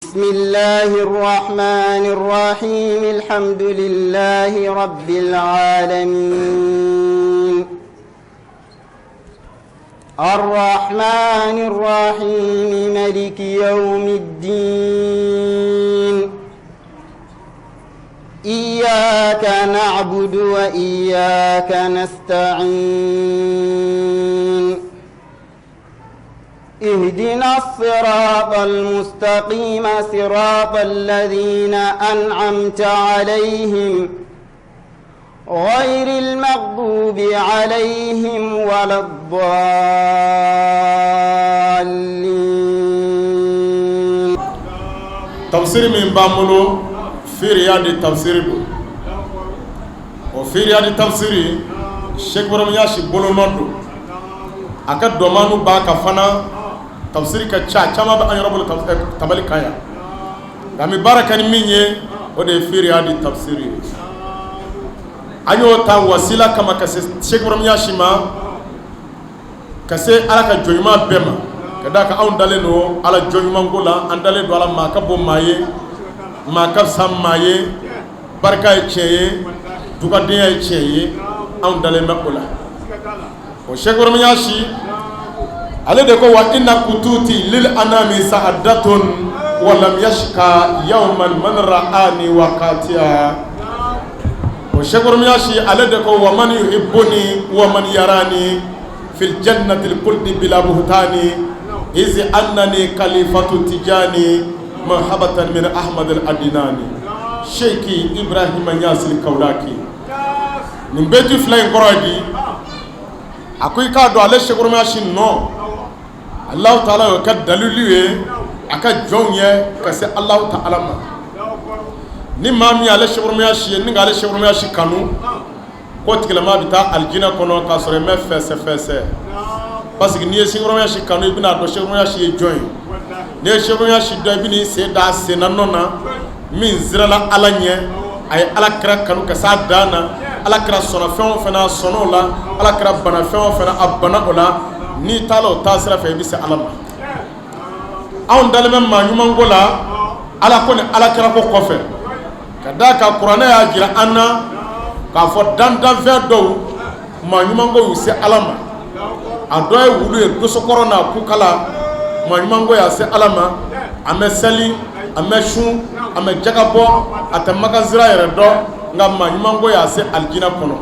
بسم الله الرحمن الرحيم الحمد لله رب العالمين الرحمن الرحيم ملك يوم الدين إياك نعبد وإياك نستعين اهدنا الصراط المستقيم صراط الذين أنعمت عليهم غير المغضوب عليهم ولا الضالين. Tafsiri min b'an bolo, Fi Riyadi tafsiri don. O Fi Riyadi tafsiri, Cheikh Ibrahim Niasse bolonɔ don, a ka dɔmanu b'a ka fana. Tafsiri ka ca, caman bɛ an yɔrɔ bolo tabali kan yan, nka an bɛ baara kɛ ni min ye, o de ye Fi Riyadi tafsiri ye. An y'o ta wasila kama ka se Cheikh Ibrahim Niasse ma, ka se Ala ka jɔn ɲuman bɛɛ ma, ka d'a kan anw dalen don Ala jɔn ɲuman ko la. An dalen don Ala, maa ka bon maa ye, maa ka fisa maa ye, barika ye tiɲɛ ye, dugadenya ye tiɲɛ ye, anw dalen bɛ o la. O Cheikh Ibrahim Niasse, ale de ko: wa inna kututi lil anami sa'adatun wa lam yashka yawman man ra'ani waqatiya. O Cheikh Ibrahim Niasse, ale de ko: wa man yuhibbuni wa man yarani fil jannati al-khuldi bila buhtani iz annani khalifatu Tijani marhabatan min Ahmad al-Adinani Sheikh Ibrahim Niasse Kaulaki. Nin bɛti fila in kɔrɔ ye di? A ko i k'a dɔn, ale Cheikh Ibrahim Niasse nɔ, Alahu Taala y'o kɛ dalilu ye a ka jɔnw ye ka se Alahu Taala ma. Ni maa min ale Cheikh Ibrahim Niasse ye, ni k'ale Cheikh Ibrahim Niasse kanu, k'o tigilama bɛ taa alijinɛ kɔnɔ k'a sɔrɔ i mɛ fɛsɛ fɛsɛ, parce que n'i ye Cheikh Ibrahim Niasse kanu, i bɛna dɔn Cheikh Ibrahim Niasse ye jɔn ye. N'i ye Cheikh Ibrahim Niasse dɔn, i bɛn'i sen da a senna nɔ na min sirala Ala ɲɛ. A ye Ala kira kanu ka s'a dan na. Ala kira sɔnna fɛn o fɛn na, a sɔnna o la. Ala kira bana fɛn o fɛn na, a bana o la. N'i taala o taasira fɛ, i bɛ se Ala ma. Anw dalen bɛ maa ɲuman ko la, Ala ko ni Ala kira ko kɔfɛ, ka d'a kan kuranɛ y'a jira an na k'a fɔ dandanfɛn dɔw, maa ɲuman ko y'u se Ala ma. A dɔ ye wulu ye, dosokɔrɔ n'a kukala, maa ɲuman ko y'a se Ala ma. A mɛ seli, a mɛ sun, a mɛ jaga bɔ, a tɛ magansira yɛrɛ dɔn, nka maa ɲuman ko y'a se alijinɛ kɔnɔ.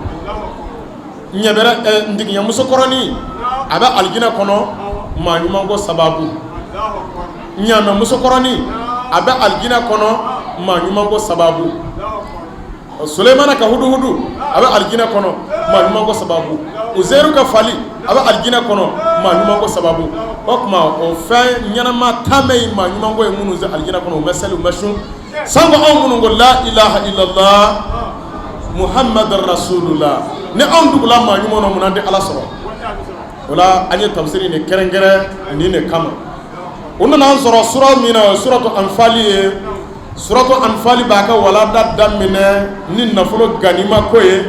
Ɲɛbɛrɛ ntigiɲɛmusokɔrɔnin, a bɛ alijinɛ kɔnɔ maa ɲuman ko sababu. Ɲaamɛmusokɔrɔnin, a bɛ alijinɛ kɔnɔ maa ɲuman ko sababu. Sulemana ka huduhudu, a bɛ alijinɛ kɔnɔ maa ɲuman ko sababu. Uzeru ka fali, a bɛ alijinɛ kɔnɔ maa ɲuman ko sababu. O tuma, o fɛn ɲɛnama tan bɛ yen, maa ɲuman ko ye minnu se alijinɛ kɔnɔ, u bɛ seli, u bɛ sun. Sanko anw minnu ko la ilaha illallah Muhammad rasulullah, ni anw dugula maa ɲuman na, mun an tɛ Ala sɔrɔ? O la, an ye tafsiri nin kɛrɛnkɛrɛn nin de kama. U nana an sɔrɔ sura min na, o ye suratu Anfali ye. Suratu Anfali b'a ka walanda daminɛ ni nafolo ganima ko ye,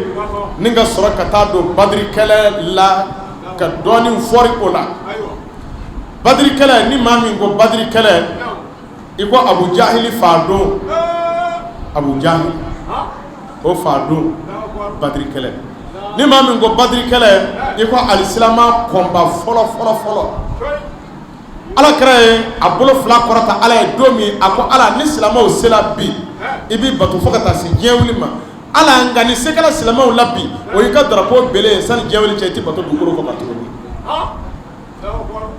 ni ka sɔrɔ ka taa don Badiri kɛlɛ la, ka dɔɔnin fɔri o la. Badiri kɛlɛ, ni maa min ko Badiri kɛlɛ, i ko Abu Jahili fa don. Abu Jahili o fa don Badiri kɛlɛ. Ni maa min ko Badiri kɛlɛ, i ko alisilama kɔnba fɔlɔ fɔlɔ fɔlɔ. Ala kira ye a bolo fila kɔrɔta Ala ye don min, a ko: Ala, ni silamɛw sera bi, i b'i bato fo ka taa se diɲɛ wuli ma. Ala, nka ni sekɛla silamɛw la bi, o y'i ka drapeau bele ye, sani diɲɛ wuli cɛ, i tɛ bato dugukolo kɔ kan tuguni.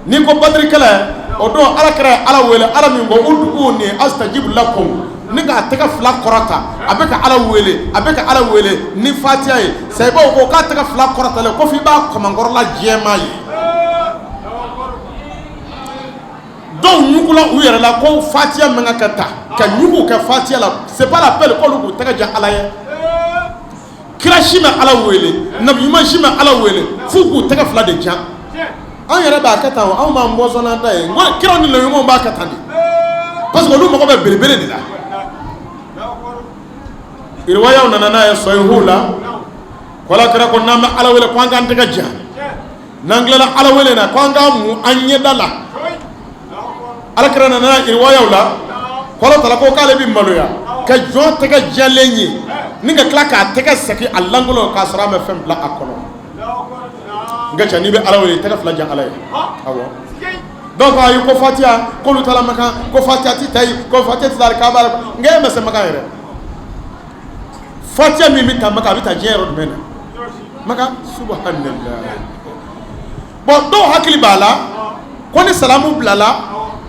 N'i ko Badiri kɛlɛ, o don ala kira ye Ala wele, Ala min ko ud'uni astajib lakum, ni k'a tɛgɛ fila kɔrɔta, a bɛ ka Ala wele, a bɛ ka Ala wele ni Fatiya ye. Sayibaw ko k'a tɛgɛ fila kɔrɔtalen ko f'i b'a kamankɔrɔla jɛman ye. Dɔw ɲugula u yɛrɛ la ko Fatiya man kan ka ta ka ɲugu kɛ Fatiya la. C'est pas la peine k'olu k'u tɛgɛ jan Ala ye. Kira si ma Ala wele, nabi ɲuman si ma Ala wele f'u k'u tɛgɛ fila de jan. An yɛrɛ b'a kɛ tan o, anw b'an bɔsɔn n'an ta ye. N ko kiraw ni nabi ɲumanw b'a kɛ tan de, parce que olu mago bɛ belebele de la. Riwayaw nana n'a ye sɔhihu la ko ala kira ko n'an bɛ Ala wele, ko an k'an tɛgɛ jan. N'an tilala Ala wele na, ko an k'an mu an ɲɛda la. Ala kira nana n'a riwayaw la. Ko Ala taala ko k'ale bɛ maloya ka jɔn tɛgɛ jɛlen ye ni ka tila k'a tɛgɛ segin a lankolon k'a sɔrɔ a ma fɛn bila a kɔnɔ. Nka cɛ, n'i bɛ Ala wele, tɛgɛ fila jan Ala ye. Awɔ, dɔw ko ayi, ko fatiya, k'olu taara Makan, ko fatiya tɛ taa yen, ko fatiya tɛ taa Kaaba la. Nka e ma se Makan yɛrɛ. Fatiya min bɛ taa Makan, a bɛ taa diɲɛ yɔrɔ jumɛn na Makan? Subhanallah. Bon, dɔw hakili b'a la ko ni salamu bilala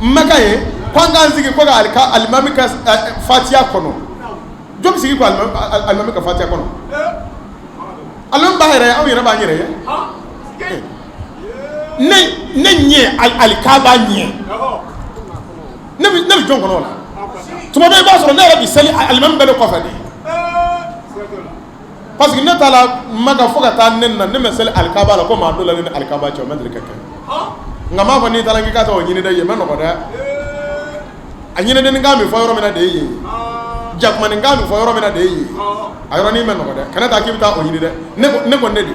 Makan ye, ko an k'an sigi ko ka alimami ka fatiya kɔnɔ. Jɔn bɛ sigi ko alimami ka fatiya kɔnɔ? Alimami b'a yɛrɛ ye, anw yɛrɛ b'an yɛrɛ ye. Ne ɲɛ alikaba ɲɛ, ne bɛ jɔn kɔnɔ o la? Tuma dɔ i b'a sɔrɔ ne yɛrɛ bɛ seli, alimami bɛ ne kɔfɛ de, parce que ne taara Maka fo ka taa ne na, ne ma seli alikaba la ko maa dɔ la ne ni alikaba cɛ, o ma deli ka kɛ. Nka n m'a fɔ n'i taara k'i ka taa o ɲini dɛ, yen ma nɔgɔ dɛ. A ɲinɛdenninkan bɛ fɔ yɔrɔ min na de ye yen, jakumaninkan bɛ fɔ yɔrɔ min na de ye yen. A yɔrɔnin ma nɔgɔ dɛ, kana taa k'i bɛ taa o ɲini dɛ. Ne ko ne de.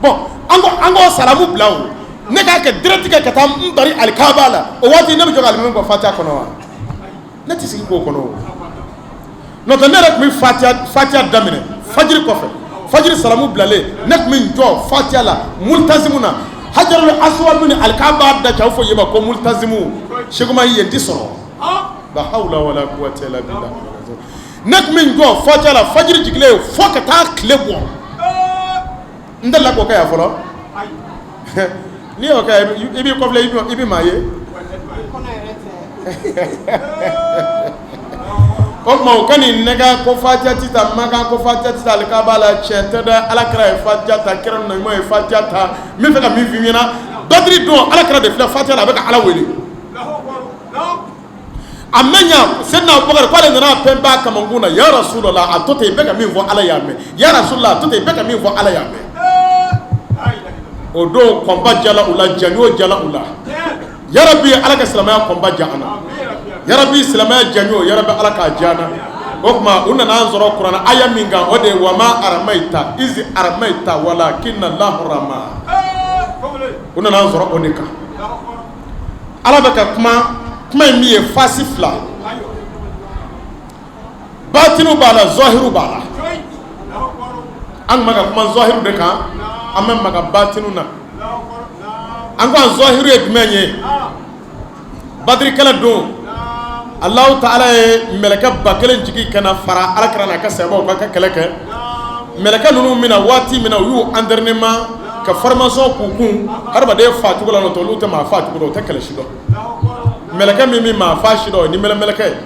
Bon, an k'o salamu bila, o ne k'a kɛ direct kɛ ka taa n bari alikaba la. O waati ne bɛ jɔ ka alimami ka fatiya kɔnɔ wa? Ne tɛ sigi k'o kɔnɔ o. N'o tɛ, ne yɛrɛ tun bɛ fatiya daminɛ fajiri kɔfɛ. Fajiri salamu bilalen, ne tun bɛ n jɔ fatiya la multazimu na, hajarul aswad ni alikaba da cɛw fɔ yen ma ko multazimu. Sekuma yen ti sɔrɔ, la hawla wala quwwata illa billah. Ne tun bɛ n jɔ fatiya la fajiri jigilen fo ka taa tile bɔ. N delila k'o kɛ yan fɔlɔ. N'i y'o kɛ, i b'i kɔfilɛ, i bɛ maa ye. O tuma o ka nin nɛgɛ ko fatiya tɛ taa Makan, ko fatiya tɛ taa alikaba la, tiɲɛ tɛ dɛ. Ala kira ye fatiya ta, kira ɲuman ye fatiya ta. N bɛ fɛ ka min f'i ɲɛna, Badiri don, ala kira de filɛ fatiya la, a bɛ ka Ala wele. A ma ɲa, Seyidina Abubakar k'ale nana pɛnpɛn a kamankun na: ya Rasulallah, a to ten, i bɛ ka min fɔ Ala y'a mɛn. Ya Rasulallah, a to ten, i bɛ ka min fɔ Ala y'a mɛn. O don kɔnba jala u la, janjo jala u la. Yarabi, Ala ka silamɛya kɔnba ja an na. Yarabi, silamɛya janjo, yarabi, Ala k'a ja an na. O tuma u nana an sɔrɔ kuranɛ aya min kan, o de ye wama aramaita izi aramaita walakinna Allahu rama. U nana an sɔrɔ o de kan. Ala bɛ ka kuma, kuma in min ye fasi fila, batinu b'a la, zɔhiru b'a la. An tun bɛ ka kuma zɔhiru de kan, an bɛ maga batinu na. An ko an zɔhiru ye jumɛn ye? Badiri kɛlɛ don, Alahu taala ye mɛlɛkɛ 1000 jigin ka na fara ala kira n'a ka sahabaw kan ka kɛlɛ kɛ. Mɛlɛkɛ ninnu mina waati min na, u y'u entraînement ka formation k'u kun hadamaden fa cogo la. N'o tɛ, olu tɛ maa fa cogo dɔn, u tɛ kɛlɛ si dɔn. Mɛlɛkɛ min bɛ maa fa si dɔn, o ye ni mɛlɛmɛlɛkɛ ye.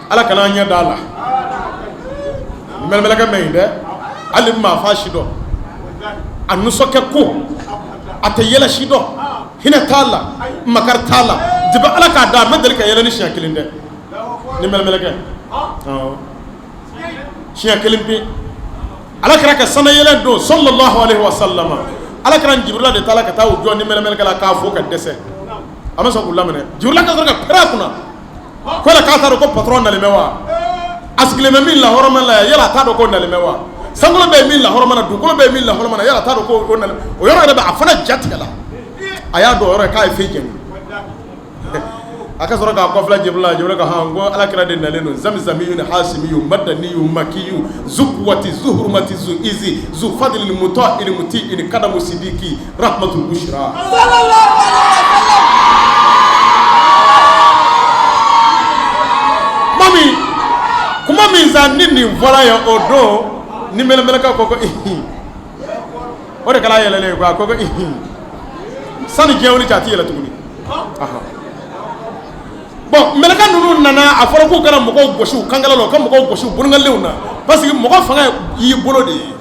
Ala kana an ɲɛ da a la. Mɛlɛmɛlɛkɛ man ɲi dɛ, hali ni maa fa si dɔn, a nisɔnkɛ ko a tɛ yɛlɛ si dɔn, hinɛ t'a la, makari t'a la. Depuis Ala k'a da, a ma deli ka yɛlɛ ni siɲɛ kelen dɛ. Ni mɛlɛmɛlɛkɛ siɲɛ kelen pe, ala kira ka sanu yɛlɛ don, sallallahu alaihi wa sallam, ala kira Jibirila de taara ka taa u jɔ ni mɛlɛmɛlɛkɛ la k'a fo ka dɛsɛ, a ma sɔn k'u laminɛ. Jibirila ka sɔrɔ ka pɛrɛn a kunna ko yala k'a t'a dɔn ko patron nalen bɛ wa? A sigilen bɛ min lahɔrɔma la, yala a t'a dɔn ko nalen bɛ wa? Sankolo bɛ min lahɔrɔma na, dugukolo bɛ min lahɔrɔma na, yala a t'a dɔn ko o nalen? O yɔrɔ yɛrɛ bɛ, a fana ja tigɛ la, a y'a dɔn o yɔrɔ k'a ye fɛn jɛni. A ka sɔrɔ k'a kɔfilɛ Jibirila. Jibirila ka hɔn ko ala kira de nalen don. Zamizamiyu ni hasimiyu madaniyu makiyu zukuwati zuhurumati zu izi zu fadli mutɔ ilimuti ini kadamu sidiki rahmatul bushra. Kuma min sa ni nin fɔra yan o don, ni mɛlɛmɛlɛkɛ ko o de kɛra yɛlɛlen ye ko a ko sani diɲɛ wuli cɛ, a tɛ yɛlɛ tuguni. Bon, mɛlɛkɛ ninnu nana, a fɔra k'u kana mɔgɔw gosi u kankala la, u ka mɔgɔw gosi u bolonkɔniw na, parce que mɔgɔ fanga y'i bolo de ye.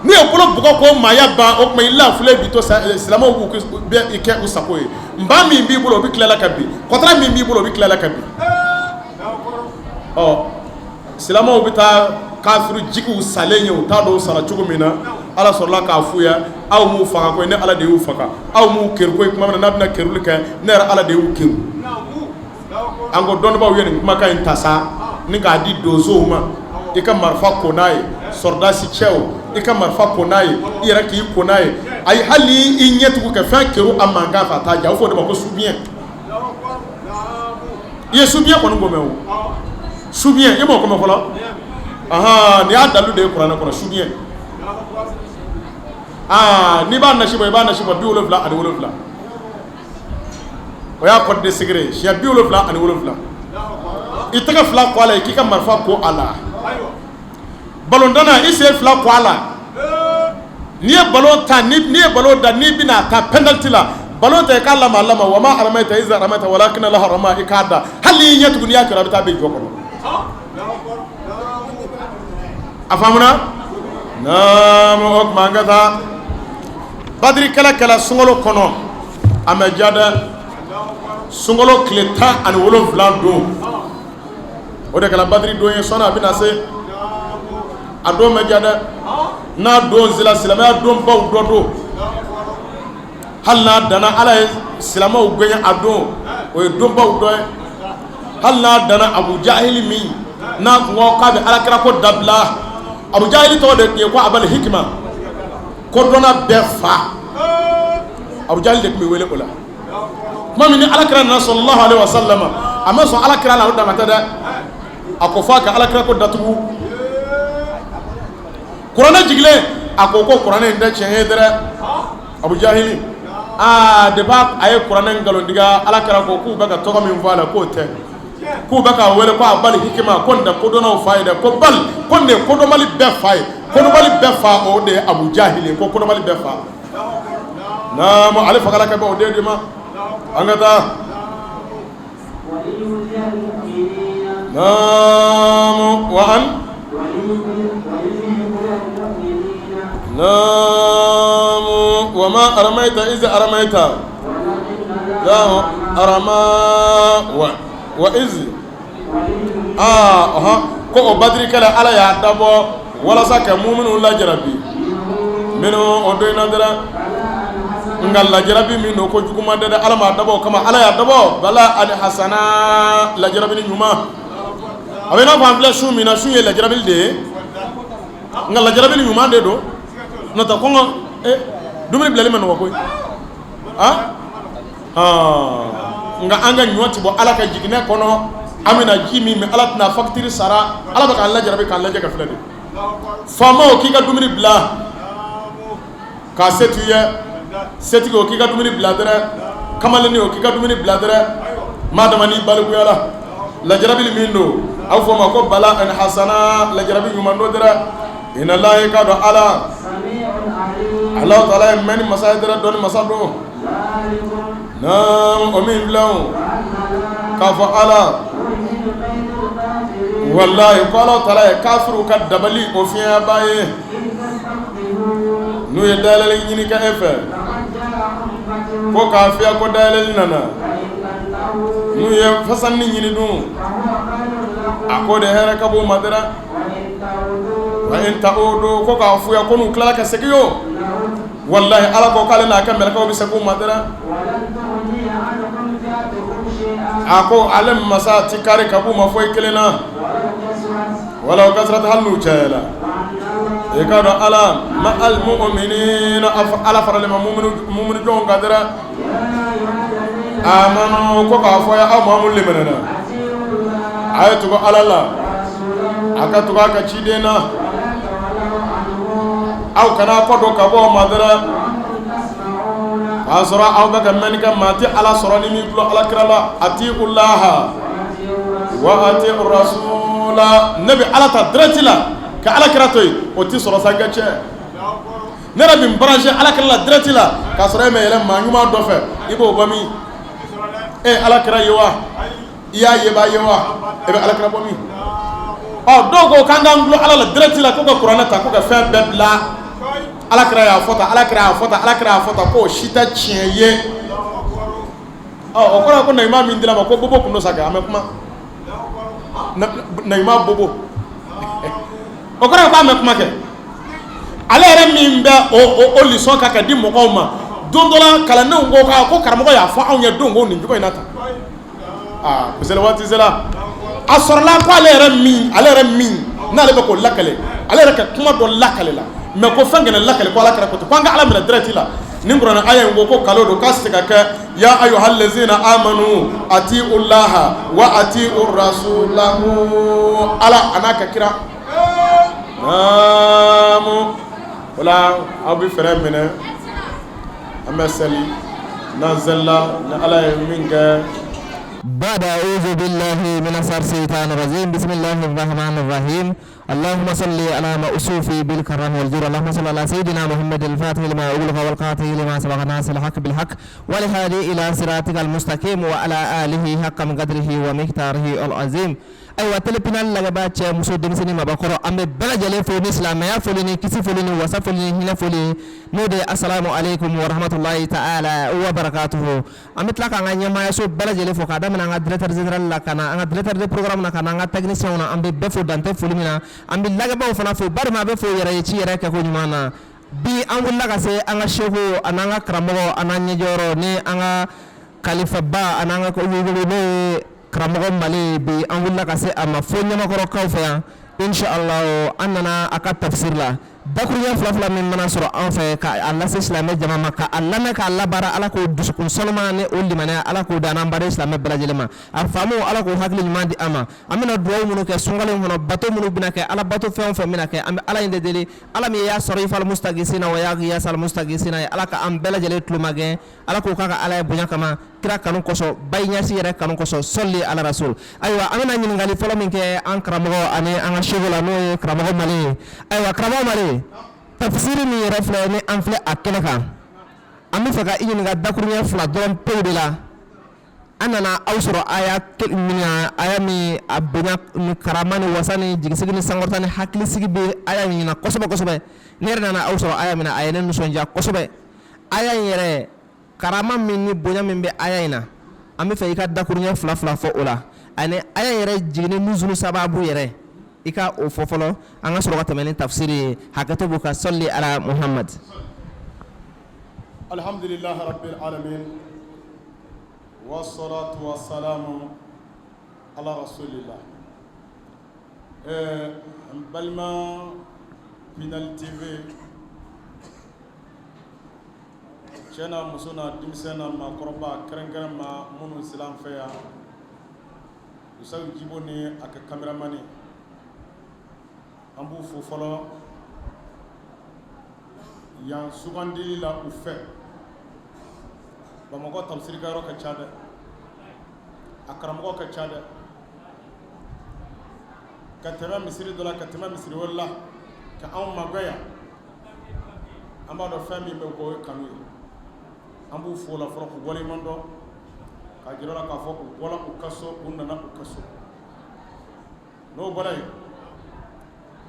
N'u ye bolo bugɔ ko maaya ban, o tuma i lafilen bi to, silamɛw b'u bɛ kɛ u sago ye. Nba min b'i bolo, o bɛ tila la ka bin. Kɔtara min b'i bolo, o bɛ tila la ka bin. Ɔ, silamɛw bɛ taa kafiru jigiw salen ye, u t'a dɔn u sara cogo min na. Ala sɔrɔla k'a f'u ye: aw m'u faga koyi, ne Ala de y'u faga. Aw m'u keru koyi, tuma min na n'a bɛna keruli kɛ, ne yɛrɛ Ala de y'u keru. An ko dɔnnibaaw ye nin kumakan in ta sa ni k'a di donsow ma: i ka marifa ko n'a ye, sɔrɔdasi cɛw, i ka marifa ko n'a ye, i yɛrɛ k'i ko n'a ye. Ayi, hali i ɲɛ tugu ka fɛn keru a mankan fɛ, a t'a diya. A bɛ fɔ o de ma ko subiɲɛ. I ye subiɲɛ kɔni ko mɛn o, subiɲɛ, i m'o ko mɛn fɔlɔ? Ahan, nin y'a dalu de ye kuranɛ kɔnɔ, subiɲɛ. Aa, n'i b'a nasi bɔ, i b'a nasi bɔ 77. O y'a code de secret ye. Siɲɛ 77, i tɛgɛ fila ko a la, i k'i ka marifa ko a la. Balontanna, i sen fila ko a la. N'i ye balon ta, n'i ye balon da, n'i bɛna taa penalty la, balon ta, i k'a lama lama. Wa ma aramaita iz ramaita walakin Allah rama. I k'a da, hali n'i ɲɛ tugun, n'i y'a kɛ, a bɛ taa bin jɔ kɔnɔ. A faamuna? Naamu. O tuma, an ka taa. Badiri kɛlɛ kɛla sunkalo kɔnɔ, a ma diya dɛ. Sunkalo tile 17 don, o de kɛra badiri don ye. Sɔnni a bɛna se, a don ma diya dɛ. N'a don sera, silamɛya donbaw dɔ don. Hali n'a danna Ala ye silamɛw gagné a don, o ye donbaw dɔ ye. Hali n'a danna Abu Jahili min n'a kun ko k'a bɛ alakira ko dabila. Abu Jahili tɔgɔ de tun ye ko Abali Hikima, kodɔnna bɛɛ fa. Abu Jahili de tun bɛ wele o la. Tuma min ni alakira nana, sallallahu alaihi wasallam, a ma sɔn alakira la, o dama tɛ dɛ, a ko f'a ka alakira ko datugu. Kuranɛ jigilen, a ko ko kuranɛ in tɛ tiɲɛ ye dɛ. Abu Jahili, aa, depuis a ye kuranɛ nkalontigiya, alakira ko k'u bɛ ka tɔgɔ min fɔ a la, k'o tɛ, k'u bɛ k'a wele ko Abali Hikima, ko nin tɛ kodɔnnaw fa ye dɛ, ko bali ko nin de ye kodɔnbali bɛɛ fa ye. Kodɔnbali bɛɛ fa, o de ye Abu Jahili ye, ko kodɔnbali bɛɛ fa. Naamu, ale fagala ka bɛn o den de ma. An ka taa. Naamu, wa an naamu wa ma aramaita iz aramaita la arama wa wa iz aa ɔhɔn, ko o badiri kɛlɛ, Ala y'a dabɔ walasa ka muminw lajarabi minnu o don in na dɛrɛ. Nka lajarabi min don, ko juguman tɛ dɛ. Ala m'a dabɔ o kama. Ala y'a dabɔ bala ani hasana, lajarabi ɲuman. A bɛ i n'a fɔ an filɛ su min na, su ye lajarabi de ye, nka lajarabi ɲuman de don. N'o tɛ, kɔngɔ, dumuni bilali ma nɔgɔ koyi. Nka an ka ɲɔ ti bɔ Ala ka jiginɛ kɔnɔ, an bɛna ji min min, Ala tɛna facture sara. Ala bɛ k'an lajarabi, k'an lajɛ ka filɛ de. Faamaw, k'i ka dumuni bila k'a se t'i ye, setigi o, k'i ka dumuni bila dɛrɛ. Kamalennin o, k'i ka dumuni bila dɛrɛ. Maa dama n'i balikuyara, lajarabi min don, a bɛ fɔ o ma ko bala ani hasana, lajarabi ɲuman don dɛrɛ. Inna lahi, k'a dɔn Ala, Ala taala ye mɛnni masa ye dɛrɛ, dɔnni masa don. Naam, o min filɛ o, k'a fɔ Ala, walahi, ko Ala taala ye kafiriw ka dabali o fiɲɛba ye. N'u ye dayɛlɛli ɲini kɛ e fɛ, ko k'a fiya ko dayɛlɛli nana. N'u ye fasanni ɲini dun, a ko de hɛrɛ ka bon ma dɛrɛ. Wa in ta'udu, ko k'a f'u ye ko n'u tilala ka segin o, walahi, Ala ko k'ale n'a ka mɛlɛkɛw bɛ segin u ma dɛrɛ. A ko ale masa ti kari ka b'u ma foyi kelen na, walaw kasurat, hali n'u cayala. I k'a dɔn Ala ma al mu'minina, Ala faralen ma mumini jɔnw kan dɛrɛ. Amanu, ko k'a fɔ aw maa minnu limaniyana, a ye tugu Ala la, a ka tugu a ka ciden na. Aw kana kɔ don ka bɔ o ma dɛrɛ, k'a sɔrɔ aw bɛ ka mɛnni kɛ. Maa tɛ Ala sɔrɔ ni m'i tulo Ala kira la. Ati'u laha wa ati'u rasula. Ne bɛ Ala ta direct la ka Ala kira to yen, o tɛ sɔrɔ sa n ka cɛ. Ne yɛrɛ bɛ n branché Ala kira la direct la, k'a sɔrɔ e ma yɛlɛ maa ɲuman dɔ fɛ, i b'o bɔ min? E Ala kira ye wa? I y'a ye b'a ye wa? E bɛ Ala kira bɔ min? Ɔ, dɔw ko k'an k'an dulon Ala la direct la, ko ka kuranɛ ta, ko ka fɛn bɛɛ bila. Ala kira y'a fɔ tan, Ala kira y'a fɔ tan, Ala kira y'a fɔ tan, k'o si tɛ tiɲɛ ye. Ɔ, o kɔrɔ ko naɲuman min dira ma, ko bobo kun don sa kɛ. An bɛ kuma naɲuman bobo, o kɔrɔ ko an bɛ kuma kɛ. Ale yɛrɛ min bɛ o leçon kan ka di mɔgɔw ma, don dɔ la kalandenw ko ko karamɔgɔ y'a fɔ anw ye don ko nin cogo in na tan. Aa, misali waati sera, a sɔrɔla ko ale yɛrɛ min n'ale bɛ k'o lakale, ale yɛrɛ ka kuma dɔ lakale la, mais ko fɛn kana lakale ko Ala kira ko ten, ko an ka Ala minɛ direct la. Ni kuranɛ aya in ko ko kalo don, k'a tɛ se ka kɛ ya ayyuhal ladzina amanu atiu llaha wa atiu rasulahu, Ala a n'a ka kira. Naamu, o la aw bɛ fɛɛrɛ minɛ, an bɛ seli, n'an selila, ni Ala ye min kɛ. بعد أعوذ بالله من الشيطان الرجيم بسم الله الرحمن الرحيم اللهم صل على موصوف بالكرم والجود اللهم صل على سيدنا محمد الفاتح لما أغلق والقاطع لما سبق ناصر الحق بالحق والهادي إلى صراطك المستقيم وعلى آله حق قدره ومقداره العظيم. Ayiwa, Télé Pinal lajɛbaa cɛ, muso, denmisɛnnin, mabakɔrɔ, an bɛ bɛɛ lajɛlen fo ni silamɛya foli ni kisi foli ni wasa foli ni hinɛ foli, n'o de ye asalamu aleykum wa rahmatulahi ta'ala wa barakatuhu. An bɛ tila k'an ka ɲɛmaayaso bɛɛ lajɛlen fo, k'a daminɛ an ka directeur général la, ka na an ka directeur de programme na, ka na an ka technicien na. An bɛ bɛɛ fo, dan tɛ foli min na. An bɛ lajɛbaaw fana fo, barima a bɛ fo yɛrɛ ye ci yɛrɛ kɛko ɲuman na. Bi an wulila ka se an ka seku an'an ka karamɔgɔ an'an ɲɛjɔyɔrɔ ni an ka kalifaba an'an ka n'o ye karamɔgɔ Male. Bi an wulila ka se a ma fo Ɲamakɔrɔkaw fɛ yan. Inshallah, an nana a ka tafsir la. Dakuruɲɛ fila fila min mana sɔrɔ an fɛ ka a lase silamɛ jama ma, ka a lamɛn k'a labaara, Ala k'o dusukun sɔnuma ni o limaniya, Ala k'o di an n'an baden silamɛ bɛɛ lajɛlen ma. A faamu, Ala k'o hakili ɲuman di an ma. An bɛna dugawu minnu kɛ sunkalo in kɔnɔ, bato minnu bɛna kɛ, Ala bato fɛn o fɛn bɛna kɛ, an bɛ Ala in de deli, Ala min ya sarifal mustagisina wa ya ghiyasal mustagisina ye, Ala ka an bɛɛ lajɛlen tulomagɛn. Ala k'o k'a ka Ala ye bonya kama, kira kanu kosɔn, Baye Ɲasi yɛrɛ kanu kosɔn. Sɔli ala rasul. Ayiwa, an bɛna ɲininkali fɔlɔ min kɛ an karamɔgɔ ani an ka seku la, n'o ye karamɔgɔ Male ye. Ayiwa, karamɔgɔ Male, tafsiri min yɛrɛ filɛ ni an filɛ a kɛnɛ kan, an bɛ fɛ ka i ɲininka dakuruɲɛ fila dɔrɔn pewu de la. An nana aw sɔrɔ aya min na, aya min a bonya ni karama ni wasa ni jigisigi ni sankɔrɔta ni hakilisigi bɛ aya min na kosɛbɛ kosɛbɛ. Ne yɛrɛ nana aw sɔrɔ aya min na, a ye ne nisɔndiya kosɛbɛ. Aya in yɛrɛ karama min ni bonya min bɛ aya in na, an bɛ fɛ i ka dakuruɲɛ fila fila fɔ o la, ani aya in yɛrɛ jiginni nuzulu sababu yɛrɛ, i ka o fɔ fɔlɔ, an ka sɔrɔ ka tɛmɛ ni tafsiri ye. Hakɛto b'u ka. Sɔli ala Muhammad. Alhamdulillahi rabbil alamin wassalatu wassalamu ala rasulillah. N balima Pinal TV, cɛ n'a muso n'a denmisɛn n'a maakɔrɔba, kɛrɛnkɛrɛn ma minnu sera an fɛ yan, Usayi Jibo ni a ka caméraman, an b'u fo fɔlɔ yan sugandili la u fɛ. Bamakɔ tafsiri kɛyɔrɔ ka ca dɛ, a karamɔgɔ ka ca dɛ, ka tɛmɛ misiri dɔ la, ka tɛmɛ misiri wɛrɛ la, ka anw magɛn yan. An b'a dɔn fɛn min bɛ kɔ, o ye kanu ye. An b'u fo la fɔlɔ, k'u waleɲuman dɔn, k'a jira la k'a fɔ u bɔra u ka so, u nana u ka so. N'o bɔra yen,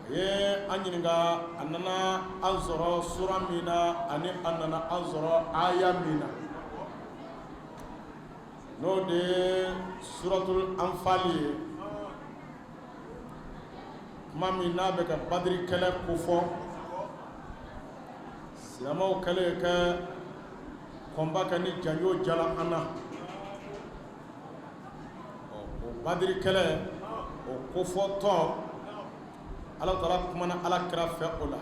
a ye an ɲininka a nana an sɔrɔ sura min na ani a nana an sɔrɔ aya min na, n'o de ye suratul anfali ye, kuma min n'a bɛ ka badiri kɛlɛ kofɔ, silamɛw kɛlen ka combat kɛ ni janjo jala an na. O badiri kɛlɛ o kofɔtɔ, Ala taala kumana Ala kira fɛ o la.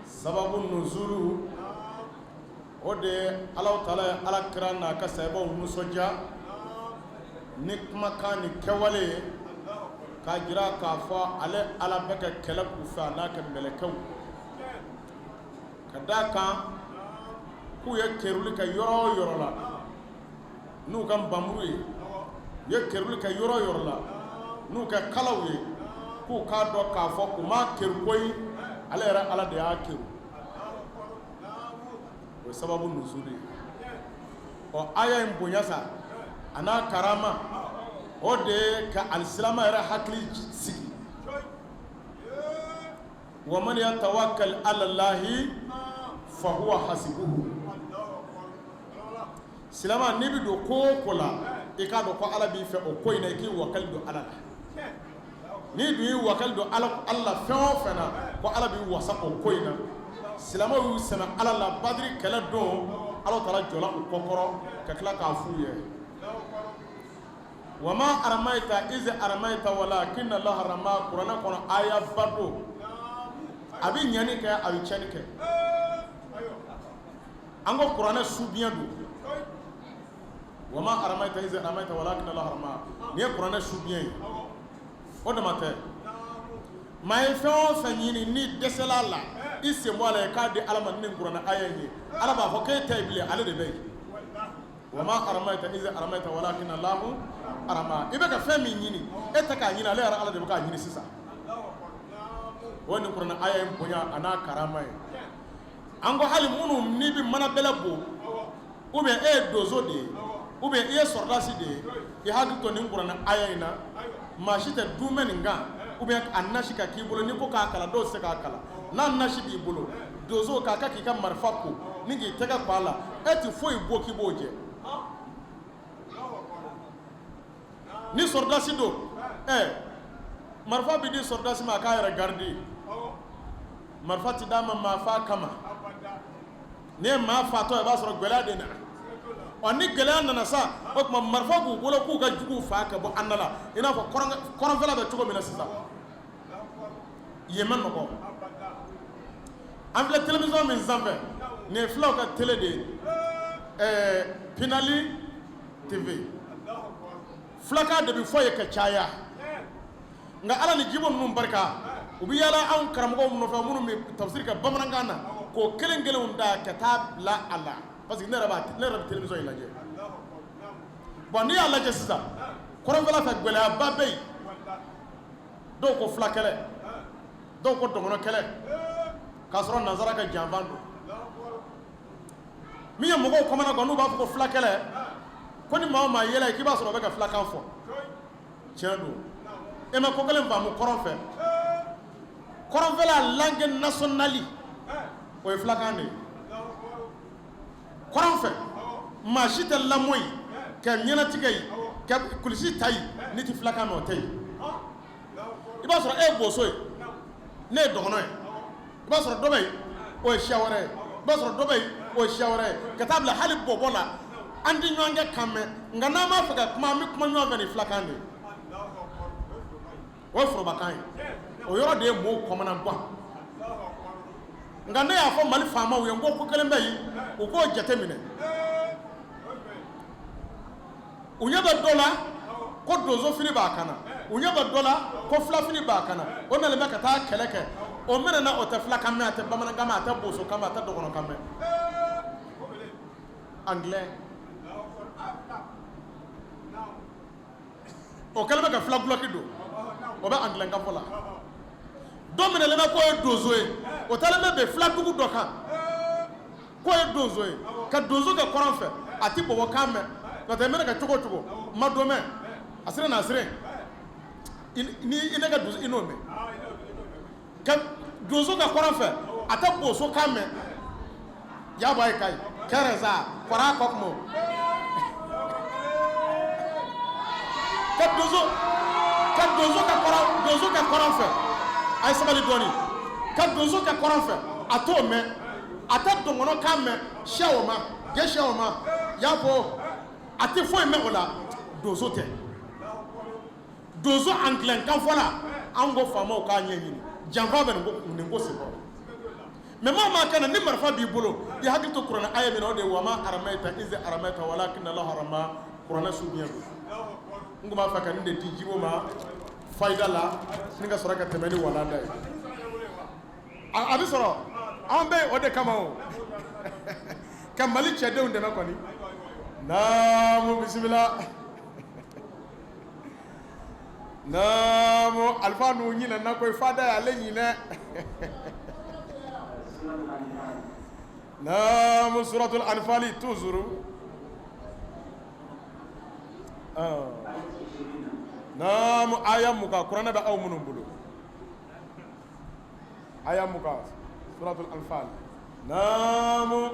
Sababu nuzulu, o de ye Ala taala ye Ala kira n'a ka sahabaw nisɔndiya ni kumakan ni kɛwale ye, k'a jira k'a fɔ ale Ala bɛ ka kɛlɛ k'u fɛ, a n'a ka mɛlɛkɛw, ka d'a kan k'u ye keruli kɛ yɔrɔ o yɔrɔ la n'u ka npanmuru ye, u ye keruli kɛ yɔrɔ o yɔrɔ la n'u ka kalaw ye, k'u k'a dɔn k'a fɔ u m'a keru koyi, ale yɛrɛ Ala de y'a keru. O ye sababu nuzulu ye. Ɔ, aya in bonya sa a n'a karama, o de ye ka alisilama yɛrɛ hakili sigi. Wa man yatawakkal ala llahi fa huwa hasibuhu. Silama, n'i bɛ don ko o ko la, i k'a dɔn ko Ala b'i fɛ o ko in na, i k'i wakali don Ala la. N'i dun y'i wakali don Ala la fɛn o fɛn na, ko Ala b'i wasa o ko in na. Silamɛw y'u sɛmɛ Ala la badiri kɛlɛ don, Ala taala jɔla u kɔkɔrɔ ka tila k'a f'u ye: wa ma aramaita iz aramaita walakinna Allaha rama. Kuranɛ kɔnɔ aya ba don, a bɛ ɲɛni kɛ, a bɛ tiɲɛni kɛ. An ko kuranɛ subiɲɛ don. Wama aramaita izi aramaita walakin Allah rama. Nin ye kuranɛ subiɲɛ ye. O dama tɛ, maa ye fɛn o fɛn ɲini n'i dɛsɛla a la, i sen bɔ a la, i k'a di Ala ma ni nin kuranɛ aya in ye, Ala b'a fɔ k'e tɛ yen bilen, ale de bɛ yen. Wama aramaita izi aramaita walakin Allah rama. I bɛ ka fɛn min ɲini, e tɛ k'a ɲini, ale yɛrɛ Ala de bɛ k'a ɲini sisan. O nin kuranɛ aya in bonya a n'a karama ye. An ko hali minnu n'i bɛ mana bɛlɛ bon, ou bien e ye donso de ye, ou bien i ye sɔrɔdasi de ye, i hakili to nin kuranɛ aya in na. Maa si tɛ dumɛ nin kan, ou bien a nasi ka k'i bolo, n'i ko k'a kalan, dɔw tɛ se k'a kalan. N'a nasi b'i bolo, donso k'a kɛ k'i ka marifa ko ni k'i tɛgɛ ko a la, e tɛ foyi bɔ k'i b'o jɛ. Ni sɔrɔdasi don, ɛ marifa bɛ di sɔrɔdasi ma a k'a yɛrɛ garidi. Marifa tɛ d'a ma maa faa kama. N'i ye maa faatɔ, i b'a sɔrɔ gɛlɛya de nana. Ɔ ni gɛlɛya nana sa, o tuma marifa b'u bolo k'u ka juguw faa ka bɔ an da la, i n'a fɔ kɔrɔnfɛla bɛ cogo min na sisan. Yen ma nɔgɔ. An filɛ télévision min sanfɛ, nin ye fulaw ka télé de ye, ɛɛ Pinali TV. Fulakan de bɛ fɔ yen ka caya. Nka Ala ni jibo ninnu barika, u bɛ yaala anw karamɔgɔw nɔfɛ minnu bɛ tafsiri kɛ bamanankan na, k'o kelen kelenw ta ka taa bila a la, parce que ne yɛrɛ b'a ne yɛrɛ bɛ télévision in lajɛ. Bon, n'i y'a lajɛ sisan, kɔrɔnfɛla fɛ gɛlɛyaba bɛ yen. Dɔw ko fula kɛlɛ, dɔw ko dɔgɔnɔ kɛlɛ, k'a sɔrɔ nansara ka janfa don. Min ye mɔgɔw kamana gan, n'u b'a fɔ ko fula kɛlɛ, ko ni maa o maa yɛlɛ k'i b'a sɔrɔ o bɛ ka fulakan fɔ. Tiɲɛ don, e ma ko kelen faamu. Kɔrɔn fɛ, kɔrɔnfɛla langue nationale, o ye fulakan de ye. Kɔrɔn fɛ, maa si tɛ lamɔ yen ka ɲɛnatigɛ yen ka kulisi ta yen n'i tɛ fulakan mɛn, o tɛ yen. I b'a sɔrɔ e ye boso ye, ne ye dɔgɔnɔ ye. I b'a sɔrɔ dɔ bɛ yen, o ye siya wɛrɛ ye. I b'a sɔrɔ dɔ bɛ yen, o ye siya wɛrɛ ye, ka taa bila hali bɔbɔ la. An tɛ ɲɔgɔn kɛ kan mɛn, nka n'an b'a fɛ ka kuma, an bɛ kuma ɲɔgɔn fɛ ni fulakan de ye. O ye forobakan ye. O yɔrɔ de ye mɔgɔw kamana gan. Nka ne y'a fɔ Mali faamaw ye, n ko ko kelen bɛ yen, u k'o jateminɛ. U ɲɛ bɛ dɔ la ko donso fini b'a kan na, u ɲɛ bɛ dɔ la ko filafini b'a kan na, o nalen bɛ ka taa kɛlɛ kɛ. O minɛna, o tɛ filakan mɛn, a tɛ bamanankan mɛn, a tɛ bosokan mɛn, a tɛ dɔgɔnɔkan mɛn, anglais. O kɛlen bɛ ka fila dulɔki don, o bɛ anglais kan fɔ la. Dɔ minɛlen bɛ k'o ye donso ye, o taalen bɛ bɛn filadugu dɔ kan k'o ye donso ye, ka donso kɛ kɔrɔn fɛ. A tɛ bɔbɔkan mɛn, n'o tɛ i mana kɛ cogo o cogo, ma dɔ mɛn a sira n'a sira ni i ne ka donso, i n'o mɛn ka donso kɛ kɔrɔn fɛ, a tɛ boso kan mɛn. Yaba ye kayi kɛrɛsa kɔrɔ kɔ kuma ka donso kɛ kɔrɔn fɛ. A ye sabali dɔɔni. Ka donso kɛ kɔrɔn fɛ, a t'o mɛn, a tɛ dɔgɔnɔ kan mɛn, siya o ma gɛ, siya o ma y'a fɔ, a tɛ foyi mɛn o la. Donso tɛ donso anglais kan fɔ la. An ko faamaw k'a ɲɛɲini, janfa bɛ nin ko senkɔrɔ. Mais maa maa kana ni marifa b'i bolo, i hakili to kuranɛ aya min na, o de ye wama aramaita izi aramaita walakin Allah rama. Kuranɛ subiɲɛ don. N tun b'a fɛ ka nin de di Jibo ma fayida la, ni ka sɔrɔ ka tɛmɛ ni walanda ye. A bɛ sɔrɔ an bɛ o de kama, o ka Mali cɛdenw dɛmɛ kɔni. Naamu, bisimila. Naamu, Alifa n'u ɲinɛna koyi, fada y'ale ɲinɛ. Naamu, suratul anfali toujours. Naamu, aya 20, kuranɛ bɛ aw minnu bolo, aya 20, suratul anfal. Naamu,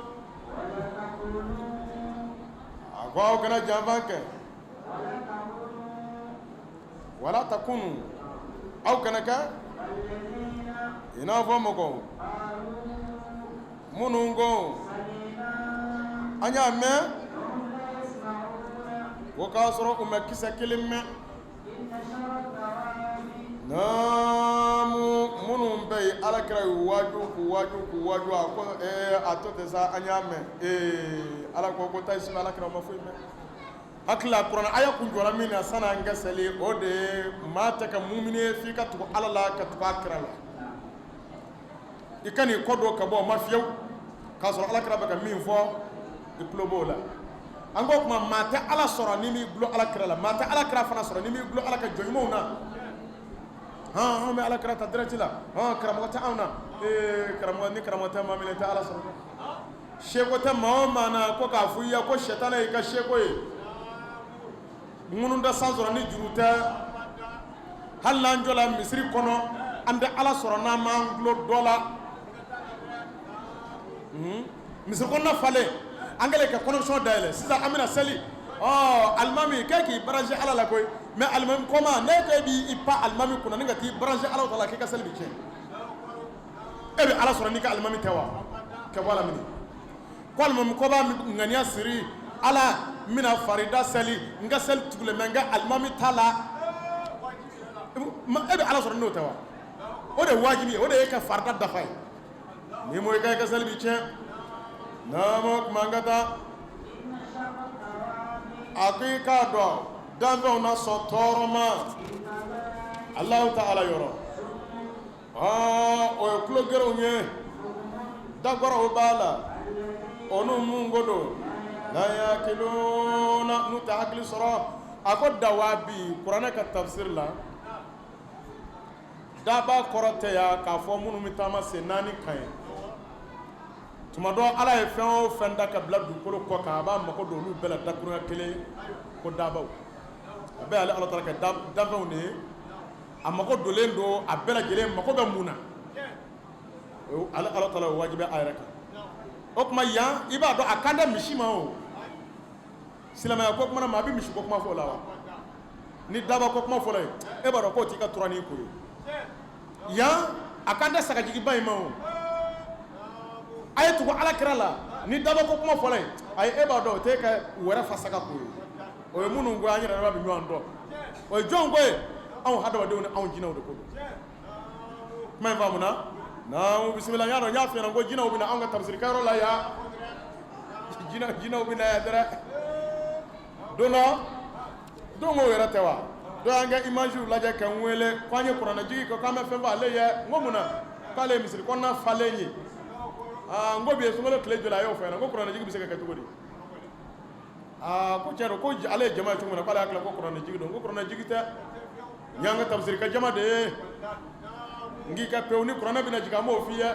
a ko aw kana janfa kɛ. Wala takunu, aw kana kɛ i n'a fɔ mɔgɔw minnu ko an y'a mɛn, ko k'a sɔrɔ u ma kisɛ kelen mɛn. Naamu, minnu bɛ bɛ yen, ala kira y'u waaju, k'u waaju, k'u waaju. A ko ee, a to ten sa, an y'a mɛn. Ee, ala ko ko taa sini, ala kira ma foyi mɛn. Hakili la kuranɛ aya kun jɔra min na sanni an ka seli, o de ye maa tɛ kɛ mumini ye f'i ka tugu ala la, ka tugu a kira la. I ka n'i kɔ don ka bɔ o ma fiyewu, k'a sɔrɔ ala kira bɛ ka min fɔ, i tulo b'o la. An ko tuma, maa tɛ ala sɔrɔ n'i m'i dulon ala kira la, maa tɛ ala kira fana sɔrɔ n'i m'i dulon ala ka jɔn ɲumanw na. Hɔn, anw bɛ ala kira ta direct la. Hɔn, karamɔgɔ tɛ anw na. Ee, karamɔgɔ ni karamɔgɔ tɛ maa min na, i tɛ ala sɔrɔ. Seko tɛ maa o maa na, ko k'a fɔ i ye ko sɛtanɛ y'i ka seko ye, ŋunu tɛ san sɔrɔ ni juru tɛ. Hali n'an jɔla misiri kɔnɔ, an tɛ ala sɔrɔ n'an m'an dulon dɔ la. Misiri kɔnɔna falen, an kɛlen ka connexion dayɛlɛ sisan, an bɛna seli. Ɔ, alimami k'e k'i branché ala la koyi, mais alimami kɔma ne ko e b'i pan alimami kunna ni ka t'i branché ala ta la, k'i ka seli bɛ tiɲɛ. E bɛ ala sɔrɔ n'i ka alimami tɛ wa? Kɛ bɔ ala minɛ ko alimami kɔba ŋaniya siri, ala n bɛna farida seli, n ka seli tugulen bɛ n ka alimami ta la. E bɛ ala sɔrɔ n'o tɛ wa? O de ye wajibi ye, o de ye ka farida dafa ye. Ni mo i ka seli bi tiɲɛ. Naamu, kuma an ka taa. A ko i k'a dɔn danfɛnw na sɔn tɔɔrɔ ma Alahu taala yɔrɔ. O ye tulogerenw ye, dagɔrɔw b'a la, o n'u mun ko don la yakiluna, n'u tɛ hakili sɔrɔ. A ko dawabi kuranɛ ka tafsiri la, daba kɔrɔ tɛ yan k'a fɔ minnu bɛ taama sen naani kan ye. Tuma dɔ, ala ye fɛn o fɛn da ka bila dugukolo kɔ kan, a b'a mako don olu bɛɛ la dakurunya kelen ko dabaw. A bɛɛ ale ala taala ka danfɛnw de ye. A mako donlen don a bɛɛ lajɛlen mako bɛ mun na, ale ala taala o wajibi a yɛrɛ kan. O tuma yan, i b'a dɔn a kan tɛ misi ma. O silamɛya ko kuma na, maa bɛ misi ko kuma fɔ o la wa? Ni daba ko kuma fɔlɔ ye, e b'a dɔn k'o t'i ka turanin ko ye. Yan, a kan tɛ sagajigiba in ma. O a ye tugu ala kira la, ni daba ko kuma fɔlɔ ye, ayi, e b'a dɔn o t'e ka wɛrɛ fa saga ko ye. O ye minnu ko an yɛrɛ bɛ ɲɔgɔn dɔn, o ye jɔn ko ye? Anw hadamadenw ni anw jinɛw de ko don. Kuma in faamuna? Naamu, bisimila. N y'a dɔn, n y'a f'i ɲɛna ko jinɛw bɛ na anw ka tafsirikɛyɔrɔ la yan. Jinɛw bɛ na yan dɛrɛ. Don dɔ, don ko yɛrɛ tɛ wa, dɔ y'an ka image lajɛ ka n wele ko an ye kuranɛjigi kɛ, k'an bɛ fɛn fɔ ale ye. N ko mun na? K'ale ye misiri kɔnɔna falen ye. Aa, n ko bi ye sunkalo tile joli? A y'o fɔ n ɲɛna. N ko kuranɛjigi bɛ se ka kɛ cogo di? Aa, ko tiɲɛ don, ko ale ye jama ye cogo min na, k'ale hakili la ko kuranɛjigi don. N ko kuranɛjigi tɛ, nin y'an ka tafsiri kɛ jama de ye. N k'i ka pewu, ni kuranɛ bɛna jigin, an b'o f'i ye.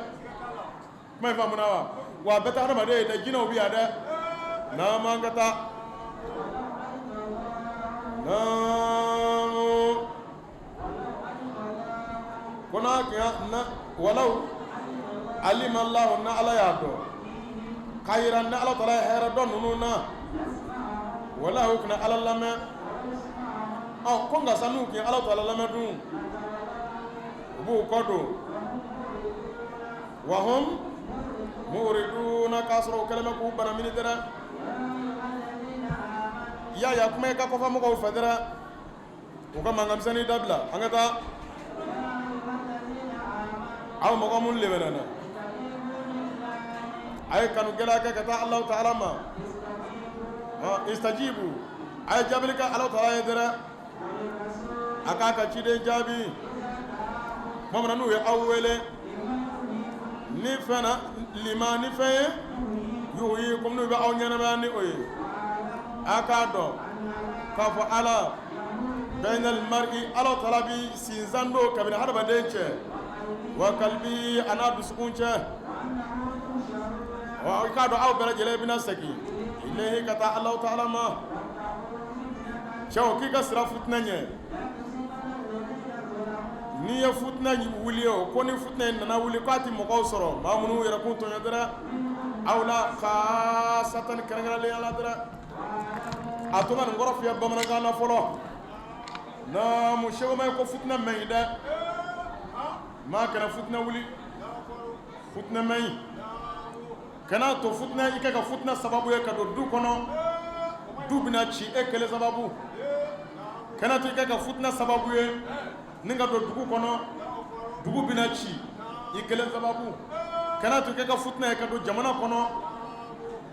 Kuma in faamuna wa? Wa a bɛɛ tɛ hadamaden ye dɛ, jinɛw bɛ yan dɛ. Naamu, an ka taa. Naamu, ko n'a kɛ na walaw alima Allahu, na ala y'a dɔn k'a yira, ni ala taala ye hɛrɛ dɔn ninnu na, wala u kana ala lamɛn. Ɔ, ko nka sa, n'u tun ye ala taala lamɛn dun, u b'u kɔ don, wa hum muriduna, k'a sɔrɔ u kɛlen bɛ k'u bana mini dɛrɛ. Ya ya, kuma i ka kɔfɛ mɔgɔw fɛ dɛrɛ, u ka mankanmisɛnnin dabila. An ka taa. Aw mɔgɔ minnu limaniya, a ye kanu gɛlɛya kɛ ka taa Alahu taala ma. Istajibu, a ye jaabili kɛ Alahu taala ye dɛrɛ, a k'a ka ciden jaabi tuma min na n'u ye aw wele ni fɛn na, lima ni fɛn ye, yuhyikum, n'u bɛ aw ɲɛnamaya ni o ye. A k'a dɔn k'a fɔ ala bainal mar'i, ala taala bi sinsan don kabini hadamaden cɛ, wa kalbi, a n'a dusukun cɛ. Wa i k'a dɔn aw bɛɛ lajɛlen bɛna segin ilayhi, ka taa Alahu taala ma. Cɛw, k'i ka siran futinɛ ɲɛ. N'i ye futinɛ wuli, o ko ni futinɛ in nana wuli, k'a tɛ mɔgɔw sɔrɔ, maa minnu yɛrɛ kun tɔɲɔ dɛrɛ, aw la khasatan, kɛrɛnkɛrɛnnenya la dɛrɛ. A to n ka nin kɔrɔ f'i ye bamanankan na fɔlɔ. Naamu, sɛkoma ye ko futinɛ man ɲi dɛ. Maa kana futinɛ wuli, futinɛ man ɲi. Kana to futinɛ, i ka futinɛ sababu ye ka don du kɔnɔ, du bɛna ci e kelen sababu. Kana to i ka futinɛ sababu ye ni ka don dugu kɔnɔ, dugu bɛna ci. I kelen sababu kana to kɛ ka futinɛ ye ka don jamana kɔnɔ.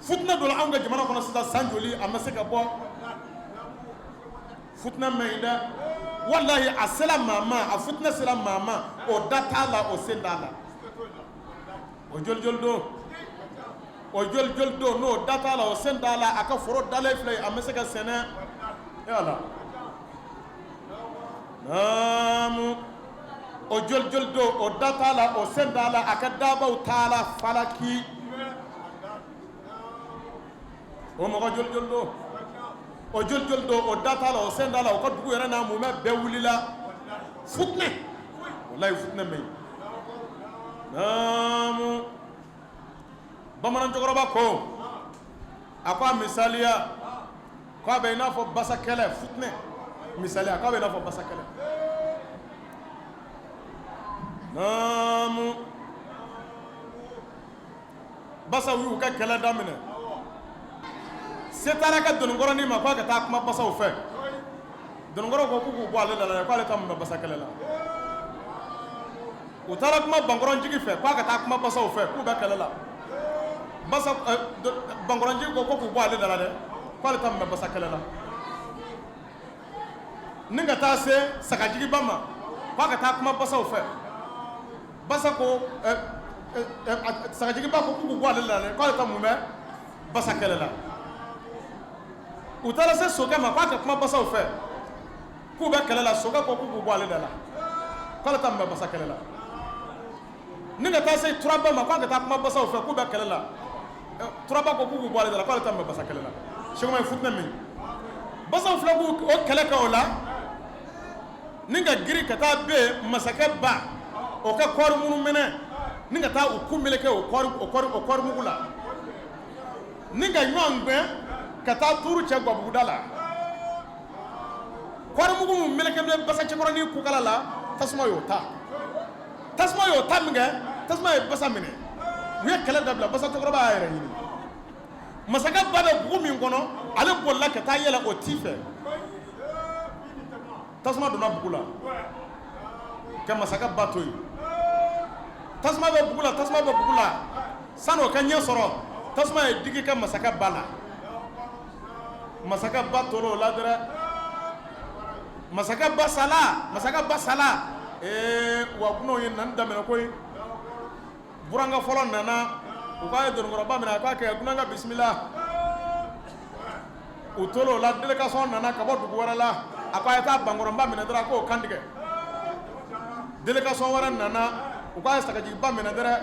Futinɛ donna anw ka jamana kɔnɔ sisan san joli, a ma se ka bɔ. Futinɛ man ɲi dɛ, walahi. A sera maa ma, a futinɛ sera maa ma, o da t'a la, o sen t'a la. O joli joli don, o joli joli don n'o da t'a la, o sen t'a la, a ka foro dalen filɛ, a ma se ka sɛnɛ e ala. Naamu, o joli joli don, o da t'a la, o sen t'a la, a ka dabaw t'a la falaki. O mɔgɔ joli joli don, o joli joli don, o da t'a la, o sen t'a la, o ka dugu yɛrɛ n'a mumɛ bɛɛ wulila. Futinɛ, walayi, futinɛ man ɲi. Naamu, bamanan cɛkɔrɔba ko, a ko a misaliya ko a bɛ i n'a fɔ basa kɛlɛ. Futinɛ misaliya ko a bɛ i n'a fɔ basa kɛlɛ. Naamu, basaw y'u ka kɛlɛ daminɛ. Se taara ka dononkɔrɔnin ma k'a ka taa kuma basaw fɛ. Dononkɔrɔ ko k'u k'u bɔ ale da la, k'ale ta mun bɛ basa kɛlɛ la. U taara kuma bankɔrɔnjigi fɛ k'a ka taa kuma basaw fɛ k'u bɛ kɛlɛ la. Basa bankɔrɔnjigi ko k'u bɔ ale da la dɛ, k'ale ta mun bɛ basa kɛlɛ la. Ni ka taa se sagajigiba ma k'a ka taa kuma basaw fɛ, basa ko, sagajigiba ko k'u bɔ ale la dɛ, k'ale ta mun bɛ basa kɛlɛ la. U taara se sokɛ ma k'a ka kuma basaw fɛ k'u bɛ kɛlɛ la. Sokɛ ko k'u k'u bɔ ale da la, k'ale ta mun bɛ basa kɛlɛ la. Ni ka taa se turaba ma k'a ka taa kuma basaw fɛ k'u bɛ kɛlɛ la, turaba ko k'u k'u bɔ ale da la, k'ale ta mun bɛ basa kɛlɛ la. Sɛkuma ye futinɛ min, basaw filɛ k'u o kɛlɛ kɛ o la, ni ka girin ka taa ben masakɛ ba o ka kɔɔri munu minɛ, ni ka taa u kun meleke o kɔɔri o kɔɔri o kɔɔri mugu la, ni ka ɲɔgɔn gɛn ka taa tuuru cɛ gabuguda la. Kɔɔri mugu min meleke bɛ basa cɛkɔrɔnin kukala la, tasuma y'o ta. Tasuma y'o ta min kɛ, tasuma ye basa minɛ, u ye kɛlɛ dabila. Basa cɛkɔrɔba y'a yɛrɛ ɲini. Masakɛ ba bɛ bugu min kɔnɔ, ale bolila ka taa yɛlɛ o ti fɛ. Tasuma donna bugu la ka masakɛ ba to yen. Tasuma bɛ bugu la, tasuma bɛ bugu la. Sani o ka ɲɛ sɔrɔ, tasuma ye digi kɛ masakɛ ba la. Masakɛ ba tora o la dɛrɛ, masakɛ ba sala, masakɛ ba sala. Ee, wa dunanw ye nani daminɛ koyi. Burankɛ fɔlɔ nana, u k'a ye dononkɔrɔba minɛ, a k'a kɛ dunankɛ bisimila. U tora o la, délégation nana ka bɔ dugu wɛrɛ la, a ko a ye taa bankɔrɔba minɛ dɔrɔn, a k'o kantigɛ. Délégation wɛrɛ nana, u k'a ye sagajigiba minɛ dɛrɛ.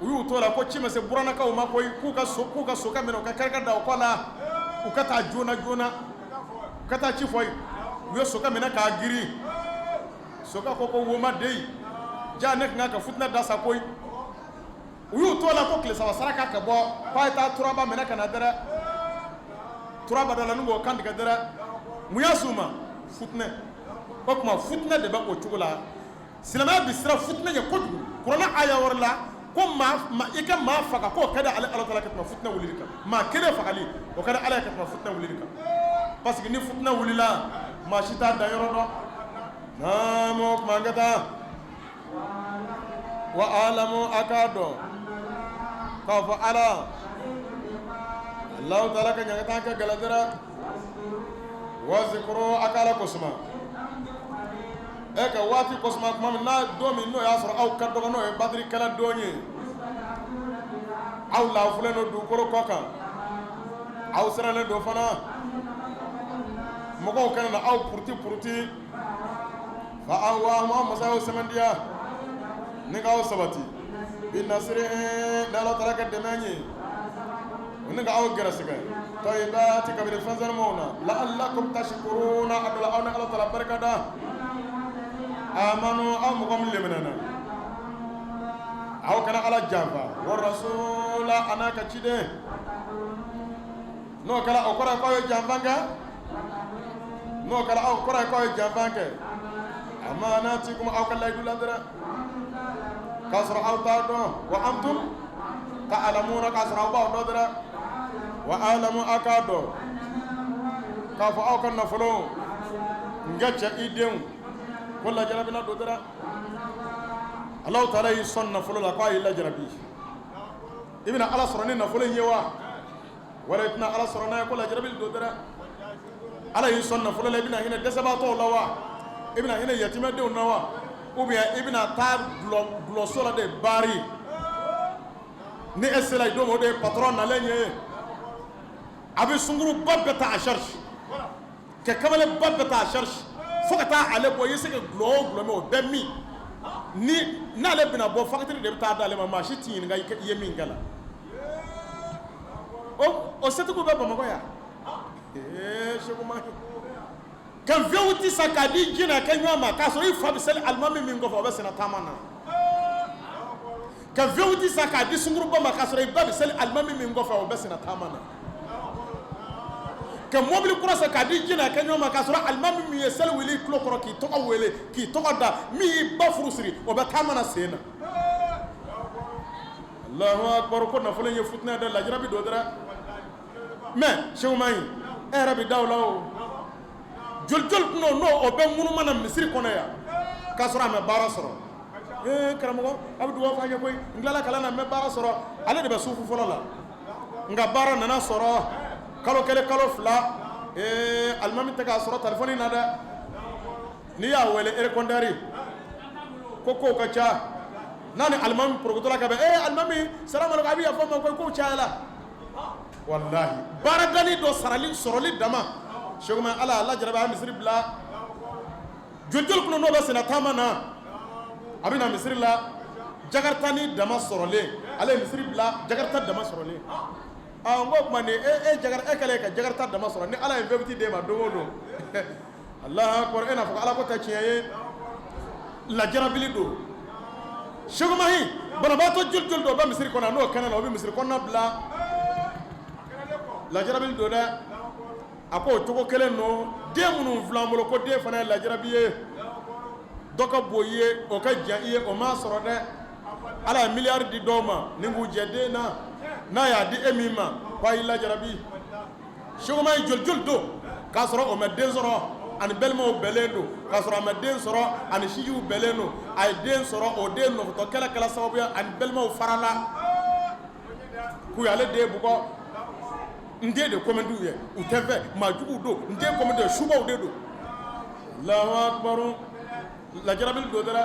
U y'u to la ko ci ma se burannakaw ma koyi, k'u ka sokɛ minɛ, u ka kɛrɛkɛ da u kɔ la, u ka taa joona joona, u ka taa ci fɔ yen. U ye sokɛ minɛ k'a girin. Sokɛ ko ko woma den ja, ne tun ka futinɛ da sa koyi. U y'u to la ko tile 3 saraka ka bɔ, k'a ye taa turaba minɛ ka na dɛrɛ. Turaba dɔ la ni k'o kantigɛ dɛrɛ. Mun y'a s'u ma? Futinɛ. O tuma futinɛ de bɛ o cogo la. Silamɛya bɛ siran futinɛ ɲɛ kojugu. Kuranɛ aya wɛrɛ la ko maa i ka maa faga, k'o ka di ale Ala taala ka tɛmɛ futinɛ wulili kan. Maa kelen fagali, o ka di Ala ye ka tɛmɛ futinɛ wulili kan, parce que ni futinɛ wulila, maa si t'a da yɔrɔ dɔn. Naamu, o tuma an ka taa. Wa alamu, a k'a dɔn k'a fɔ Ala Alahu taala ka ɲangata ka gɛlɛn dɛrɛ. Wazikuru, a ka Ala kosuma e ka waati kosuma tuma min n'a don min n'o y'a sɔrɔ aw ka dɔgɔ, n'o ye Badiri kɛlɛ don ye. Aw lafulen don dugukolo kɔ kan, aw sirannen don fana mɔgɔw kana na aw puruti puruti. Fa awaakum, masa y'aw sɛmɛntiya ni k'aw sabati bi nasiri, ni Ala taala ka dɛmɛ ye, ni ka aw gɛrɛsɛgɛ tɔyibati, kabini fɛn sanumaw na. La'allakum tashkuruna, a dɔ la aw ni Ala taala barika da. Amanu, aw mɔgɔ min leminɛna, aw kana Ala janfa wa rasula, a n'a ka ciden. N'o kɛra, o kɔrɔ ye k'aw ye janfa kɛ. N'o kɛra, aw kɔrɔ ye k'aw ye janfa kɛ amanatikum, aw ka layidu la dɛrɛ, k'a sɔrɔ aw t'a dɔn. Wa antum ta'lamuna, k'a sɔrɔ aw b'aw dɔn dɛrɛ. Wa alamu, aw k'a dɔn k'a fɔ aw ka nafolo n ka cɛ i denw ko lajarabi na don dɛrɛ. Alahu taala y'i sɔn nafolo la k'a y'i lajarabi i bɛna Ala sɔrɔ ni nafolo in ye wa wala i tɛna Ala sɔrɔ n'a ye ko lajarabi don dɛ Ala y'i sɔn nafolo la i bɛna hinɛ dɛsɛbaatɔw la wa i bɛna hinɛ yatimɛdenw na wa ou bien i bɛna taa dulɔso la de bari ni e sera yen don min o de ye patron nalen ye a bɛ sunkuruba bɛɛ ta en charge ka kamalenba bɛɛ ta en charge fo ka taa ale bɔ i ye se ka dulɔ o dulɔ min o bɛɛ min ni n'ale bɛna bɔ facture de bɛ taa d'ale ma maa si t'i ɲininka i ye min kɛ la o setigiw bɛ Bamakɔ yan ee Seku Mahi ka V8 san k'a di jinɛ kɛ ɲɔgɔn ma k'a sɔrɔ i fa bɛ seli alimami min kɔfɛ o bɛ senna taama na ka V8 san k'a di sunkuruba ma k'a sɔrɔ i ba bɛ seli alimami min kɔfɛ o bɛ senna taama na ka mobili kura san k'a di jinɛ kɛ ɲɔgɔn ma k'a sɔrɔ alimami min ye seli wuli i tulo kɔrɔ k'i tɔgɔ wele k'i tɔgɔ da min y'i ba furu siri o bɛ taama na sen na Alahu akibaru ko nafolo in ye fitinɛ dɛ lajarabi don dɛ mais Seku Mahi e yɛrɛ bɛ da o la o joli joli tun don n'o o bɛ ŋunuma na misiri kɔnɔ yan k'a sɔrɔ a ma baara sɔrɔ ee karamɔgɔ a bɛ dugawu k'an ye koyi n tilala kalan na n bɛ baara sɔrɔ ale de bɛ sufu fɔlɔ la nka baara nana sɔrɔ kalo kelen kalo fila ee alimami tɛ k'a sɔrɔ telefɔni na dɛ n'i y'a wele répondeur ko kow ka ca n'a ni alimami porokotola ka bɛn ee alimami salamu aleykum a bɛ yafa n ma koyi kow cayala walahi baaradani dɔ sarali sɔrɔli dama Seku Mahi ala y'a lajarabi a ye misiri bila joli joli kun n'o bɛ senna taama na a bɛ na misiri la jakarita ni dama sɔrɔlen ale ye misiri bila jakarita dama sɔrɔlen n ko o tuma nin e e kɛlen ka jakarita dama sɔrɔ ni ala ye V8 d'e ma don o don Alahu akibaru e n'a fɔ ko ala ko tɛ tiɲɛ ye lajarabili don Seku Mahi banabaatɔ joli joli don o bɛ misiri kɔnɔ n'o kɛnɛ na o bɛ misiri kɔnɔna bila lajarabili don dɛ a ko o cogo kelen don den minnu filɛ an bolo ko den fana ye lajarabi ye dɔ ka bon i ye o ka jan i ye o m'a sɔrɔ dɛ ala ye miliyari di dɔw ma ni k'u jɛ den na n'a y'a di e min ma ko a y'i lajarabi Seku Mahi joli joli don k'a sɔrɔ o ma den sɔrɔ ani balimaw bɛnnen don k'a sɔrɔ a ma den sɔrɔ ani sinjiw bɛnnen don a ye den sɔrɔ o den nɔfɛtɔ kɛlɛ kɛla sababu ye ani balimaw farala k'u y'ale den bugɔ n den de ko man d'u ye u tɛ fɛ maa juguw don n den ko man d'u ye subaw de don Alahu akibaru lajarabili don dɛ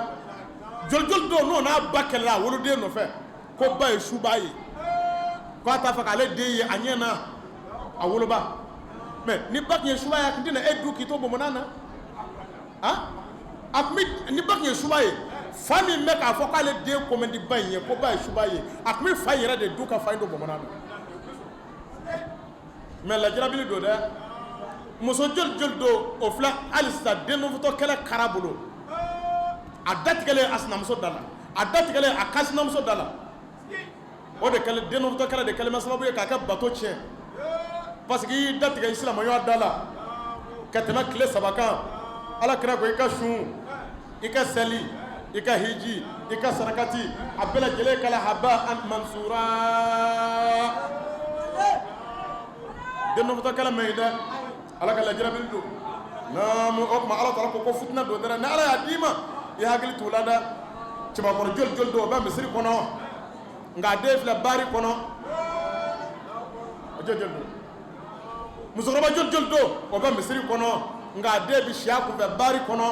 joli joli don n'o n'a ba kɛlɛla a woloden nɔfɛ ko ba ye suba ye k'a t'a fɛ k'ale den ye a ɲɛ na a woloba mais ni ba tun ye suba ye a tun tɛna e dun k'i to bɔnbɔnna na a tun bɛ ni ba tun ye suba ye fa min bɛ k'a fɔ k'ale den ko man di ba in ye ko ba ye suba ye a tun bɛ fa yɛrɛ de dun ka fa in to bɔnbɔnna na mais lajarabili don dɛ muso joli joli don o filɛ hali sisan den nɔfɛtɔ kɛlɛ kara bolo a datigɛlen a sinamuso da la a datigɛlen a kansinamuso da la o de kɛlen den nɔfɛtɔ kɛlɛ de kɛlen bɛ sababu ye k'a ka bato tiɲɛ parce que i y'i datigɛ i silamɛɲɔgɔn da la ka tɛmɛ tile saba kan ala kira ko i ka sun i ka seli i ka hiji i ka sarakati a bɛɛ lajɛlen kɛla haba mansura den nɔfɛtɔ kɛlɛ man ɲi dɛ ala ka lajarabili don naamu o tuma ala taala ko ko fitina don dɛ ni ala y'a d'i ma i hakili t'u la dɛ cɛbakɔrɔ joli joli don o bɛ misiri kɔnɔ nka a den filɛ bari kɔnɔ o joli joli don musokɔrɔba joli joli don o bɛ misiri kɔnɔ nka a den bɛ si a kunfɛ bari kɔnɔ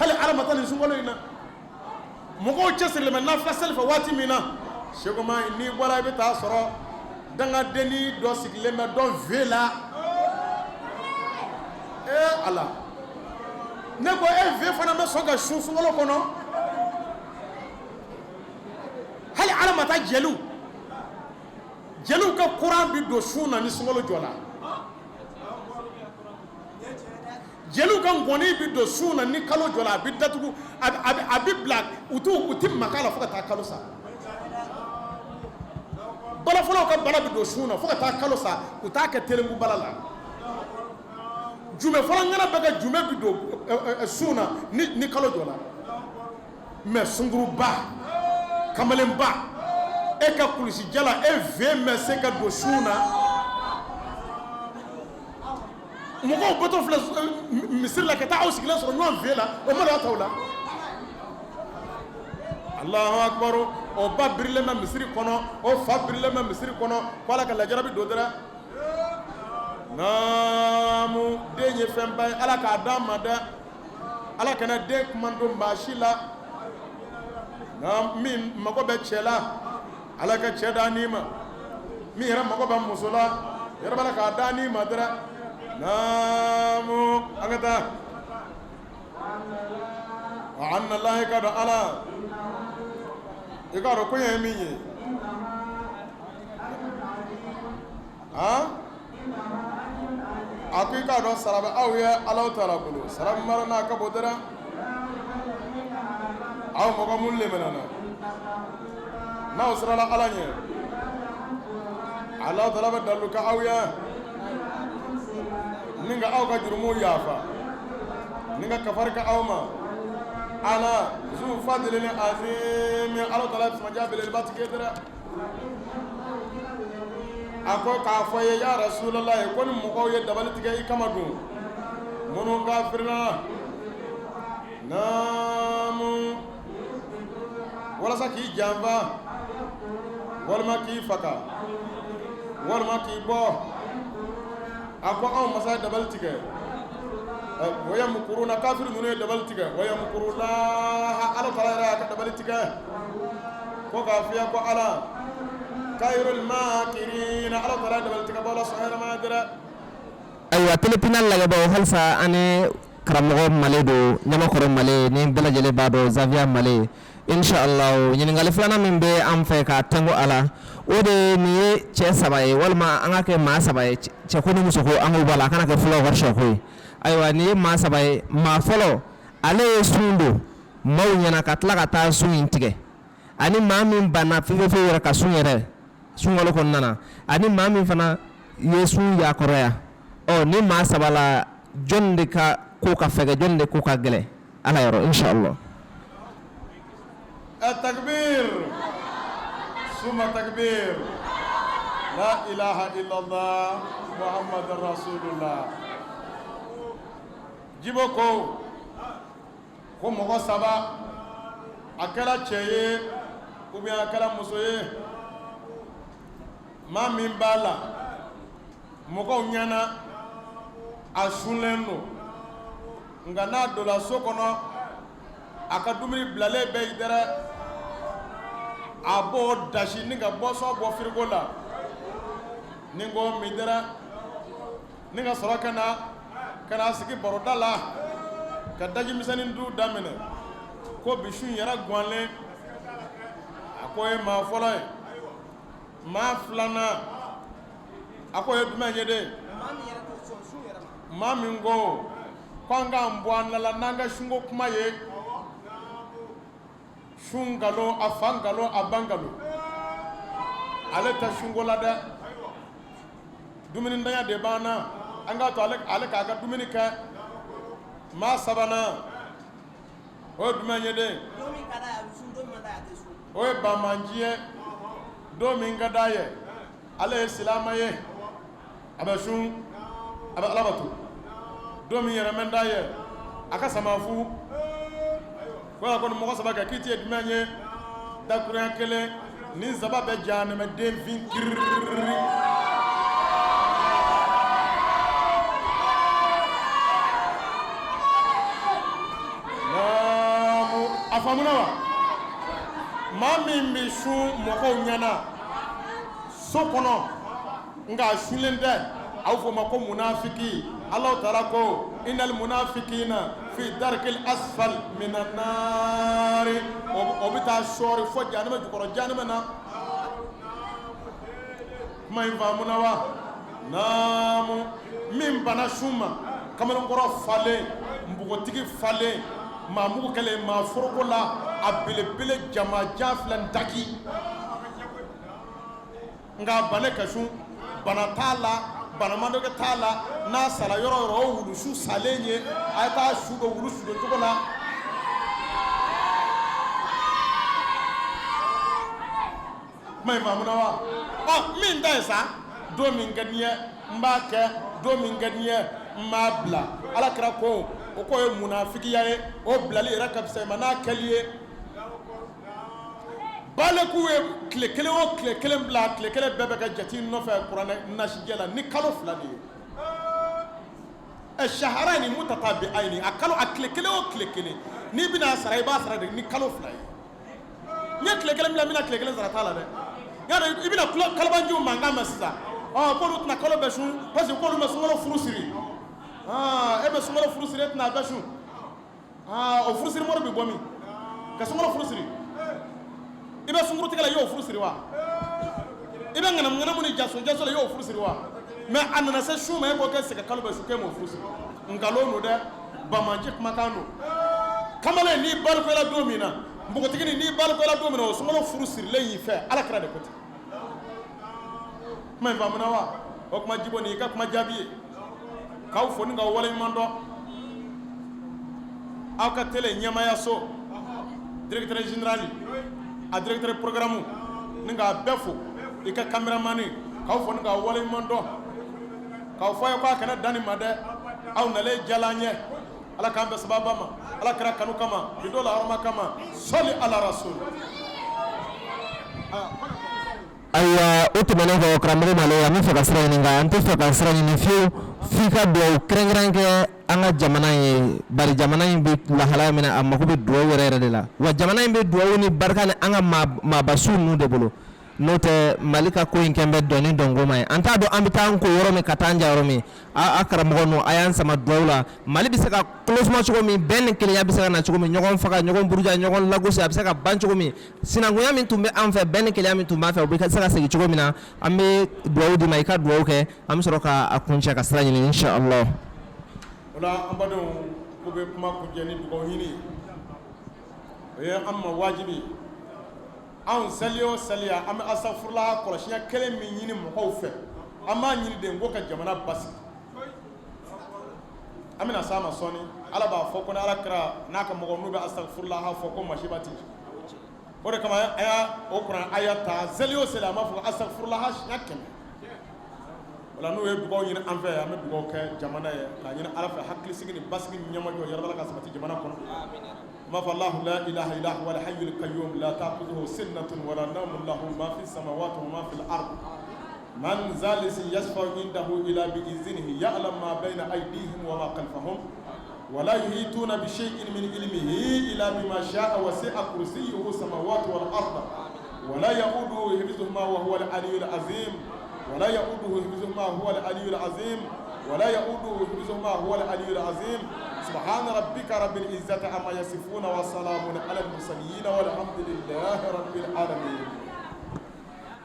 hali ala ma taa nin sunkalo in na mɔgɔw cɛsirilen bɛ nafila seli fɛ waati min na Seku Mahi n'i bɔra i bɛ taa sɔrɔ dangadennin dɔ sigilen bɛ dɔ ve la ee ala ne ko e ve fana bɛ sɔn ka sun sunkalo kɔnɔ hali ala ma taa jeliw jeliw ka kuran bɛ don sun na ni sunkalo jɔla jeliw ka ngɔni bɛ don sun na ni kalo jɔla a bɛ datugu a bɛ bila u t'u u tɛ maga a la fo ka taa kalo sa balafɔlaw ka bala bɛ don sun na fo ka taa kalo sa u t'a kɛ telenku bala la jumɛfɔla ŋana bɛɛ ka jumɛ bɛ don sun na ni kalo jɔla mais sunkuruba kamalenba e ka kulusijala e ve ma se ka don sun na mɔgɔw bɔtɔ filɛ misiri la ka taa aw sigilen sɔrɔ ɲɔgɔn ve la o maloya t'aw la. Alahu akibaru o ba birilen bɛ misiri kɔnɔ o fa birilen bɛ misiri kɔnɔ ko ala ka lajarabi don dɛrɛ naamu den ye fɛnba ye ala k'a d'an ma dɛ ala kana den kuma don maa si la min mago bɛ cɛ la ala ka cɛ d'a ni ma min yɛrɛ mago bɛ muso la yɛrɛ b'a la k'a d'a ni ma dɛrɛ naamu an ka taa wa anna lahi ka dɔn ala i k'a dɔn koɲɛ ye min ye a ko i k'a dɔn sara bɛ aw ye Alahu taala bolo sara min b'a n'a ka bon dɛrɛ aw mɔgɔ minnu lemanana n'aw sirala Ala ɲɛ Alahu taala bɛ dalilu kɛ aw ye ni ka aw ka jurumuw yafa ni ka kafari kɛ aw ma ala zu fadilin azimi Alahu taala ye fisamanciya belebeleba tigi ye dɛrɛ a ko k'a fɔ ye ya rasulalahi ko ni mɔgɔw ye dabali tigɛ i kama dun minnu kafirila naamu walasa k'i janfa walima k'i faga walima k'i bɔ a ko anw masa ye dabali tigɛ wayamkuruna kafiri ninnu ye dabali tigɛ wayamkurulaha ala taala yɛrɛ y'a ka dabali tigɛ ko k'a f'i ye ko ala khayrul makirina ala taala dabali tigɛbaw la sɔn hɛrɛ ma dɛrɛ. Ayiwa Télé Pinal lajɛbaaw halisa an ni karamɔgɔ Male don Ɲamakɔrɔ Male ni bɛɛ lajɛlen b'a dɔn Zawiya Male inshallah ɲininkali filanan min bɛ an fɛ ka tɛnku a la o de ye nin ye cɛ saba ye walima an ka kɛ maa saba ye cɛko ni musoko an k'o bɔ a la a kana kɛ fulaw ka sɔko ye ayiwa nin ye maa saba ye maa fɔlɔ ale ye sun don maaw ɲɛna ka tila ka taa sun in tigɛ ani maa min banna fefefewu yɛrɛ ka sun yɛrɛ sunkalo kɔnɔna na ani maa min fana ye sun yakɔrɔya ɔ ni maa saba la jɔn de ka ko ka fɛgɛ jɔn de ko ka gɛlɛn ala yɔrɔ inshallah takbir summa takbir la ilaha illallah muhammad rasulullah jibo ko ko mɔgɔ saba a kɛra cɛ ye ou bien a kɛra muso ye maa min b'a la mɔgɔw ɲɛna a sunlen don nka n'a donna so kɔnɔ a ka dumuni bilalen bɛ yen dɛrɛ a b'o dasi ni ka boisson bɔ frigo la ni k'o min dɛrɛ ni ka sɔrɔ ka na ka na sigi baroda la ka daji misɛnnin dun daminɛ ko bi su in yɛrɛ ganlen a ko ye maa fɔlɔ ye maa filanan a ko ye jumɛn ye de maa min ko ko an k'an bɔ an la n'an ka sunko kuma ye sun nkalon a fa nkalon a ba nkalon ale tɛ sunko la dɛ dumunintanya de b'an na an k'a to ale k'a ka dumuni kɛ maa sabanan o ye jumɛn ye de o ye banbanci ye don min ka d'a ye ale ye silama ye a bɛ sun a bɛ ala bato don min yɛrɛ man d'a ye a ka sama fu ko a ko ni mɔgɔ saba kɛ kiti ye jumɛn ye dakurunya kelen ni saba bɛ jahanɛmɛden fin kiriri a faamuna wa maa min bɛ sun mɔgɔw ɲɛna so kɔnɔ nka a sunlen tɛ a bɛ fɔ o ma ko munafiki Alahu taala ko inal munafikina fi darikil asfal minan naari o bɛ taa sɔɔri fo jahanama jukɔrɔ jahanama na kuma in faamuna wa naamu min banna sun ma kamalenkɔrɔ falen npogotigi falen maa mugu kɛlen maa foroko la a belebele jamajan filɛ n daki nka a bannen ka sun bana t'a la banamadɔkɛ t'a la n'a sara yɔrɔ yɔrɔ o wulusu salen ye a ye taa su don wulu su don cogo la kuma in faamuna wa ɔ min ta ye sa don min ka di n ye n b'a kɛ don min ka di n ye n b'a bila ala kira ko o k'o ye munafigiya ye o bilali yɛrɛ ka fisa i ma n'a kɛli ye. Baliku ye tile kelen o tile kelen bila, tile kelen bɛɛ bɛ kɛ jate nɔfɛ kuranɛ nasijɛ la ni kalo 2 de ye. Ɛ shaharayni mutatabi'ayni, a kalo a tile kelen o tile kelen n'i bɛna sara, i b'a sara de ni kalo 2 ye. N ye tile kelen bila, n bɛna tile kelen sara t'a la dɛ. Y'a dɔn i bɛna kalabanjiw mankan mɛn sisan, ɔ k'olu tɛna kalo bɛɛ sun parce que k'olu bɛ sunkalo furu siri. Aa, e bɛ sunkalo furu siri, e tɛna a bɛɛ sun. Aa, o furusiri mori bɛ bɔ min ka sunkalo furu siri? I bɛ sunkuru tigɛ la, i y'o furu siri wa? I bɛ ŋanamu ŋanamu ni jaso jaso la, i y'o furu siri wa? Mais a nana se sun ma, e ko k'e tɛ se ka kalo bɛɛ sun, k'e m'o furu siri. Nkalon don dɛ, bamanci kumakan don. Kamalen, n'i balikuyala don min na, npogotiginin, n'i balikuyala don min na, o sunkalo furu sirilen y'i fɛ. Ala kira de ko ten. Kuma in faamuna wa? O kuma Jibo, nin y'i ka kuma jaabi ye. K'aw fo ni k'aw waleɲuman dɔn. Aw ka télé ɲɛmayaso directeur général, a directeur programme, ni k'a bɛɛ fo, i ka caméraman, k'aw fo ni k'aw waleɲuman dɔn, k'aw fɔ a ye k'a kana dan nin ma dɛ. Aw nalen diyala an ye. Ala k'an bɛn sababa ma, Ala kira kanu kama, bi dɔ la hɔrɔma kama, sɔli ala rasul. Ayiwa, o tɛmɛnen kɔ, karamɔgɔ Male, an bɛ fɛ ka sira ɲini, nka an tɛ fɛ ka sira ɲini fiyewu f'i ka dugawu kɛrɛnkɛrɛn kɛ an ka jamana ye, bari jamana in bɛ lahalaya min na, a mako bɛ dugawu yɛrɛ yɛrɛ de la. Wa jamana in bɛ dugawu ni barika ni an ka maabasu ninnu de bolo. N'o tɛ, Mali ka ko in kɛn bɛ dɔnni dɔnko ma ye. An t'a dɔn an bɛ taa an ko yɔrɔ min ka taa an ja yɔrɔ min. A karamɔgɔ ninnu, a y'an sama dugawu la. Mali bɛ se ka kolosuma cogo min, bɛn ni kelenya bɛ se ka na cogo min, ɲɔgɔn faga, ɲɔgɔn buruja, ɲɔgɔn lagosi, a bɛ se ka ban cogo min, sinankunya min tun bɛ an fɛ, bɛn ni kelenya min tun b'an fɛ, o bɛ se ka segin cogo min na. An bɛ dugawu d'i ma, i ka dugawu kɛ, an bɛ sɔrɔ k'a kuncɛ ka sira ɲini, inshallah. O la, an badenw, ko bɛ kuma kuncɛ ni dugawu ɲini ye, o ye an ma wajibi ye. Anw seli o seli, an bɛ asafurula kɔlɔsiya kelen min ɲini mɔgɔw fɛ, an b'a ɲini de ko ka jamana basigi. An bɛna s'a ma sɔɔni. Ala b'a fɔ ko ni Ala kira n'a ka mɔgɔw n'u bɛ asafurula fɔ, ko masiba tɛ. O de kama a y'a o kuran a y'a ta, seli o seli an b'a fɔ asafurula siɲɛ 100. O la, n'u ye dugawu ɲini an fɛ, an bɛ dugawu kɛ jamana ye k'a ɲini Ala fɛ, hakilisigi ni basigi ni ɲɛmajɔ yɛrɛ ka sabati jamana kɔnɔ. N b'a fɔ: Allahu la ilaha illa huwa al-hayyul qayyum, la ta'khudhuhu sinatun wala nawmun, lahu ma fi samawati wa ma fil ard, man zal ladhi yashfa'u indahu illa bi iznihi, ya'lamu ma bayna aydihim wa ma khalfahum, wa la yuhituna bi shay'in min ilmihi illa bima sha'a, wasi'a kursiyyuhu samawati wal ard, wa la ya'uduhu hifdhuhuma wa huwa al-aliyyul azim, wa la ya'uduhu hifdhuhuma huwa al-aliyyul azim, wa la ya'uduhu hifdhuhuma huwa al-aliyyul azim. Subhana rabbika rabbil izzati amma yasifuna wa salamun ala al-mursalin, walhamdulillahi rabbil alamin.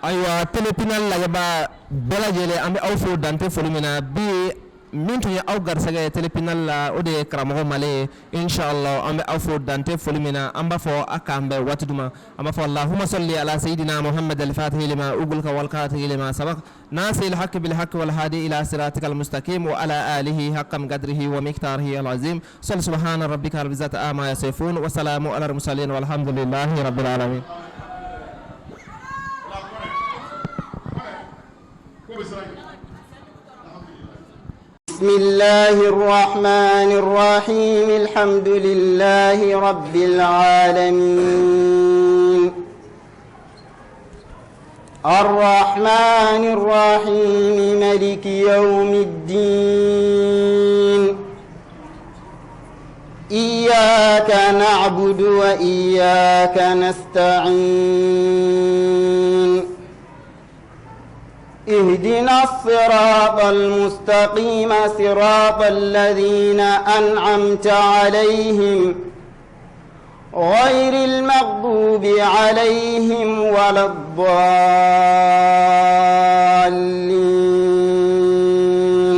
Ayiwa, Télé Pinal lajɛba bɛɛ lajɛlen, an bɛ aw fo dante foli min na bi. Min tun ye aw garisɛgɛ ye Télé Pinal la, o de ye karamɔgɔ Male ye, inshallah. An bɛ aw fo dante foli min na. An b'a fɔ a k'an bɛn waati duman. An b'a fɔ: Allahumma salli ala sayyidina Muhammad al-fatihi lima ughliqa wal khatihi lima sabaq, nasir al-haqq bil haqq wal hadi ila siratika al-mustaqim, wa ala alihi haqqa qadrihi wa miqdarihi al-azim. Sal subhana rabbika rabbil izzati amma yasifun, wa salamu ala al-mursalin, walhamdulillahi rabbil alamin. بسم الله الرحمن الرحيم. الحمد لله رب العالمين. الرحمن الرحيم. ملك يوم الدين. إياك نعبد وإياك نستعين. اهدنا الصراط المستقيم، صراط الذين أنعمت عليهم، غير المغضوب عليهم ولا الضالين.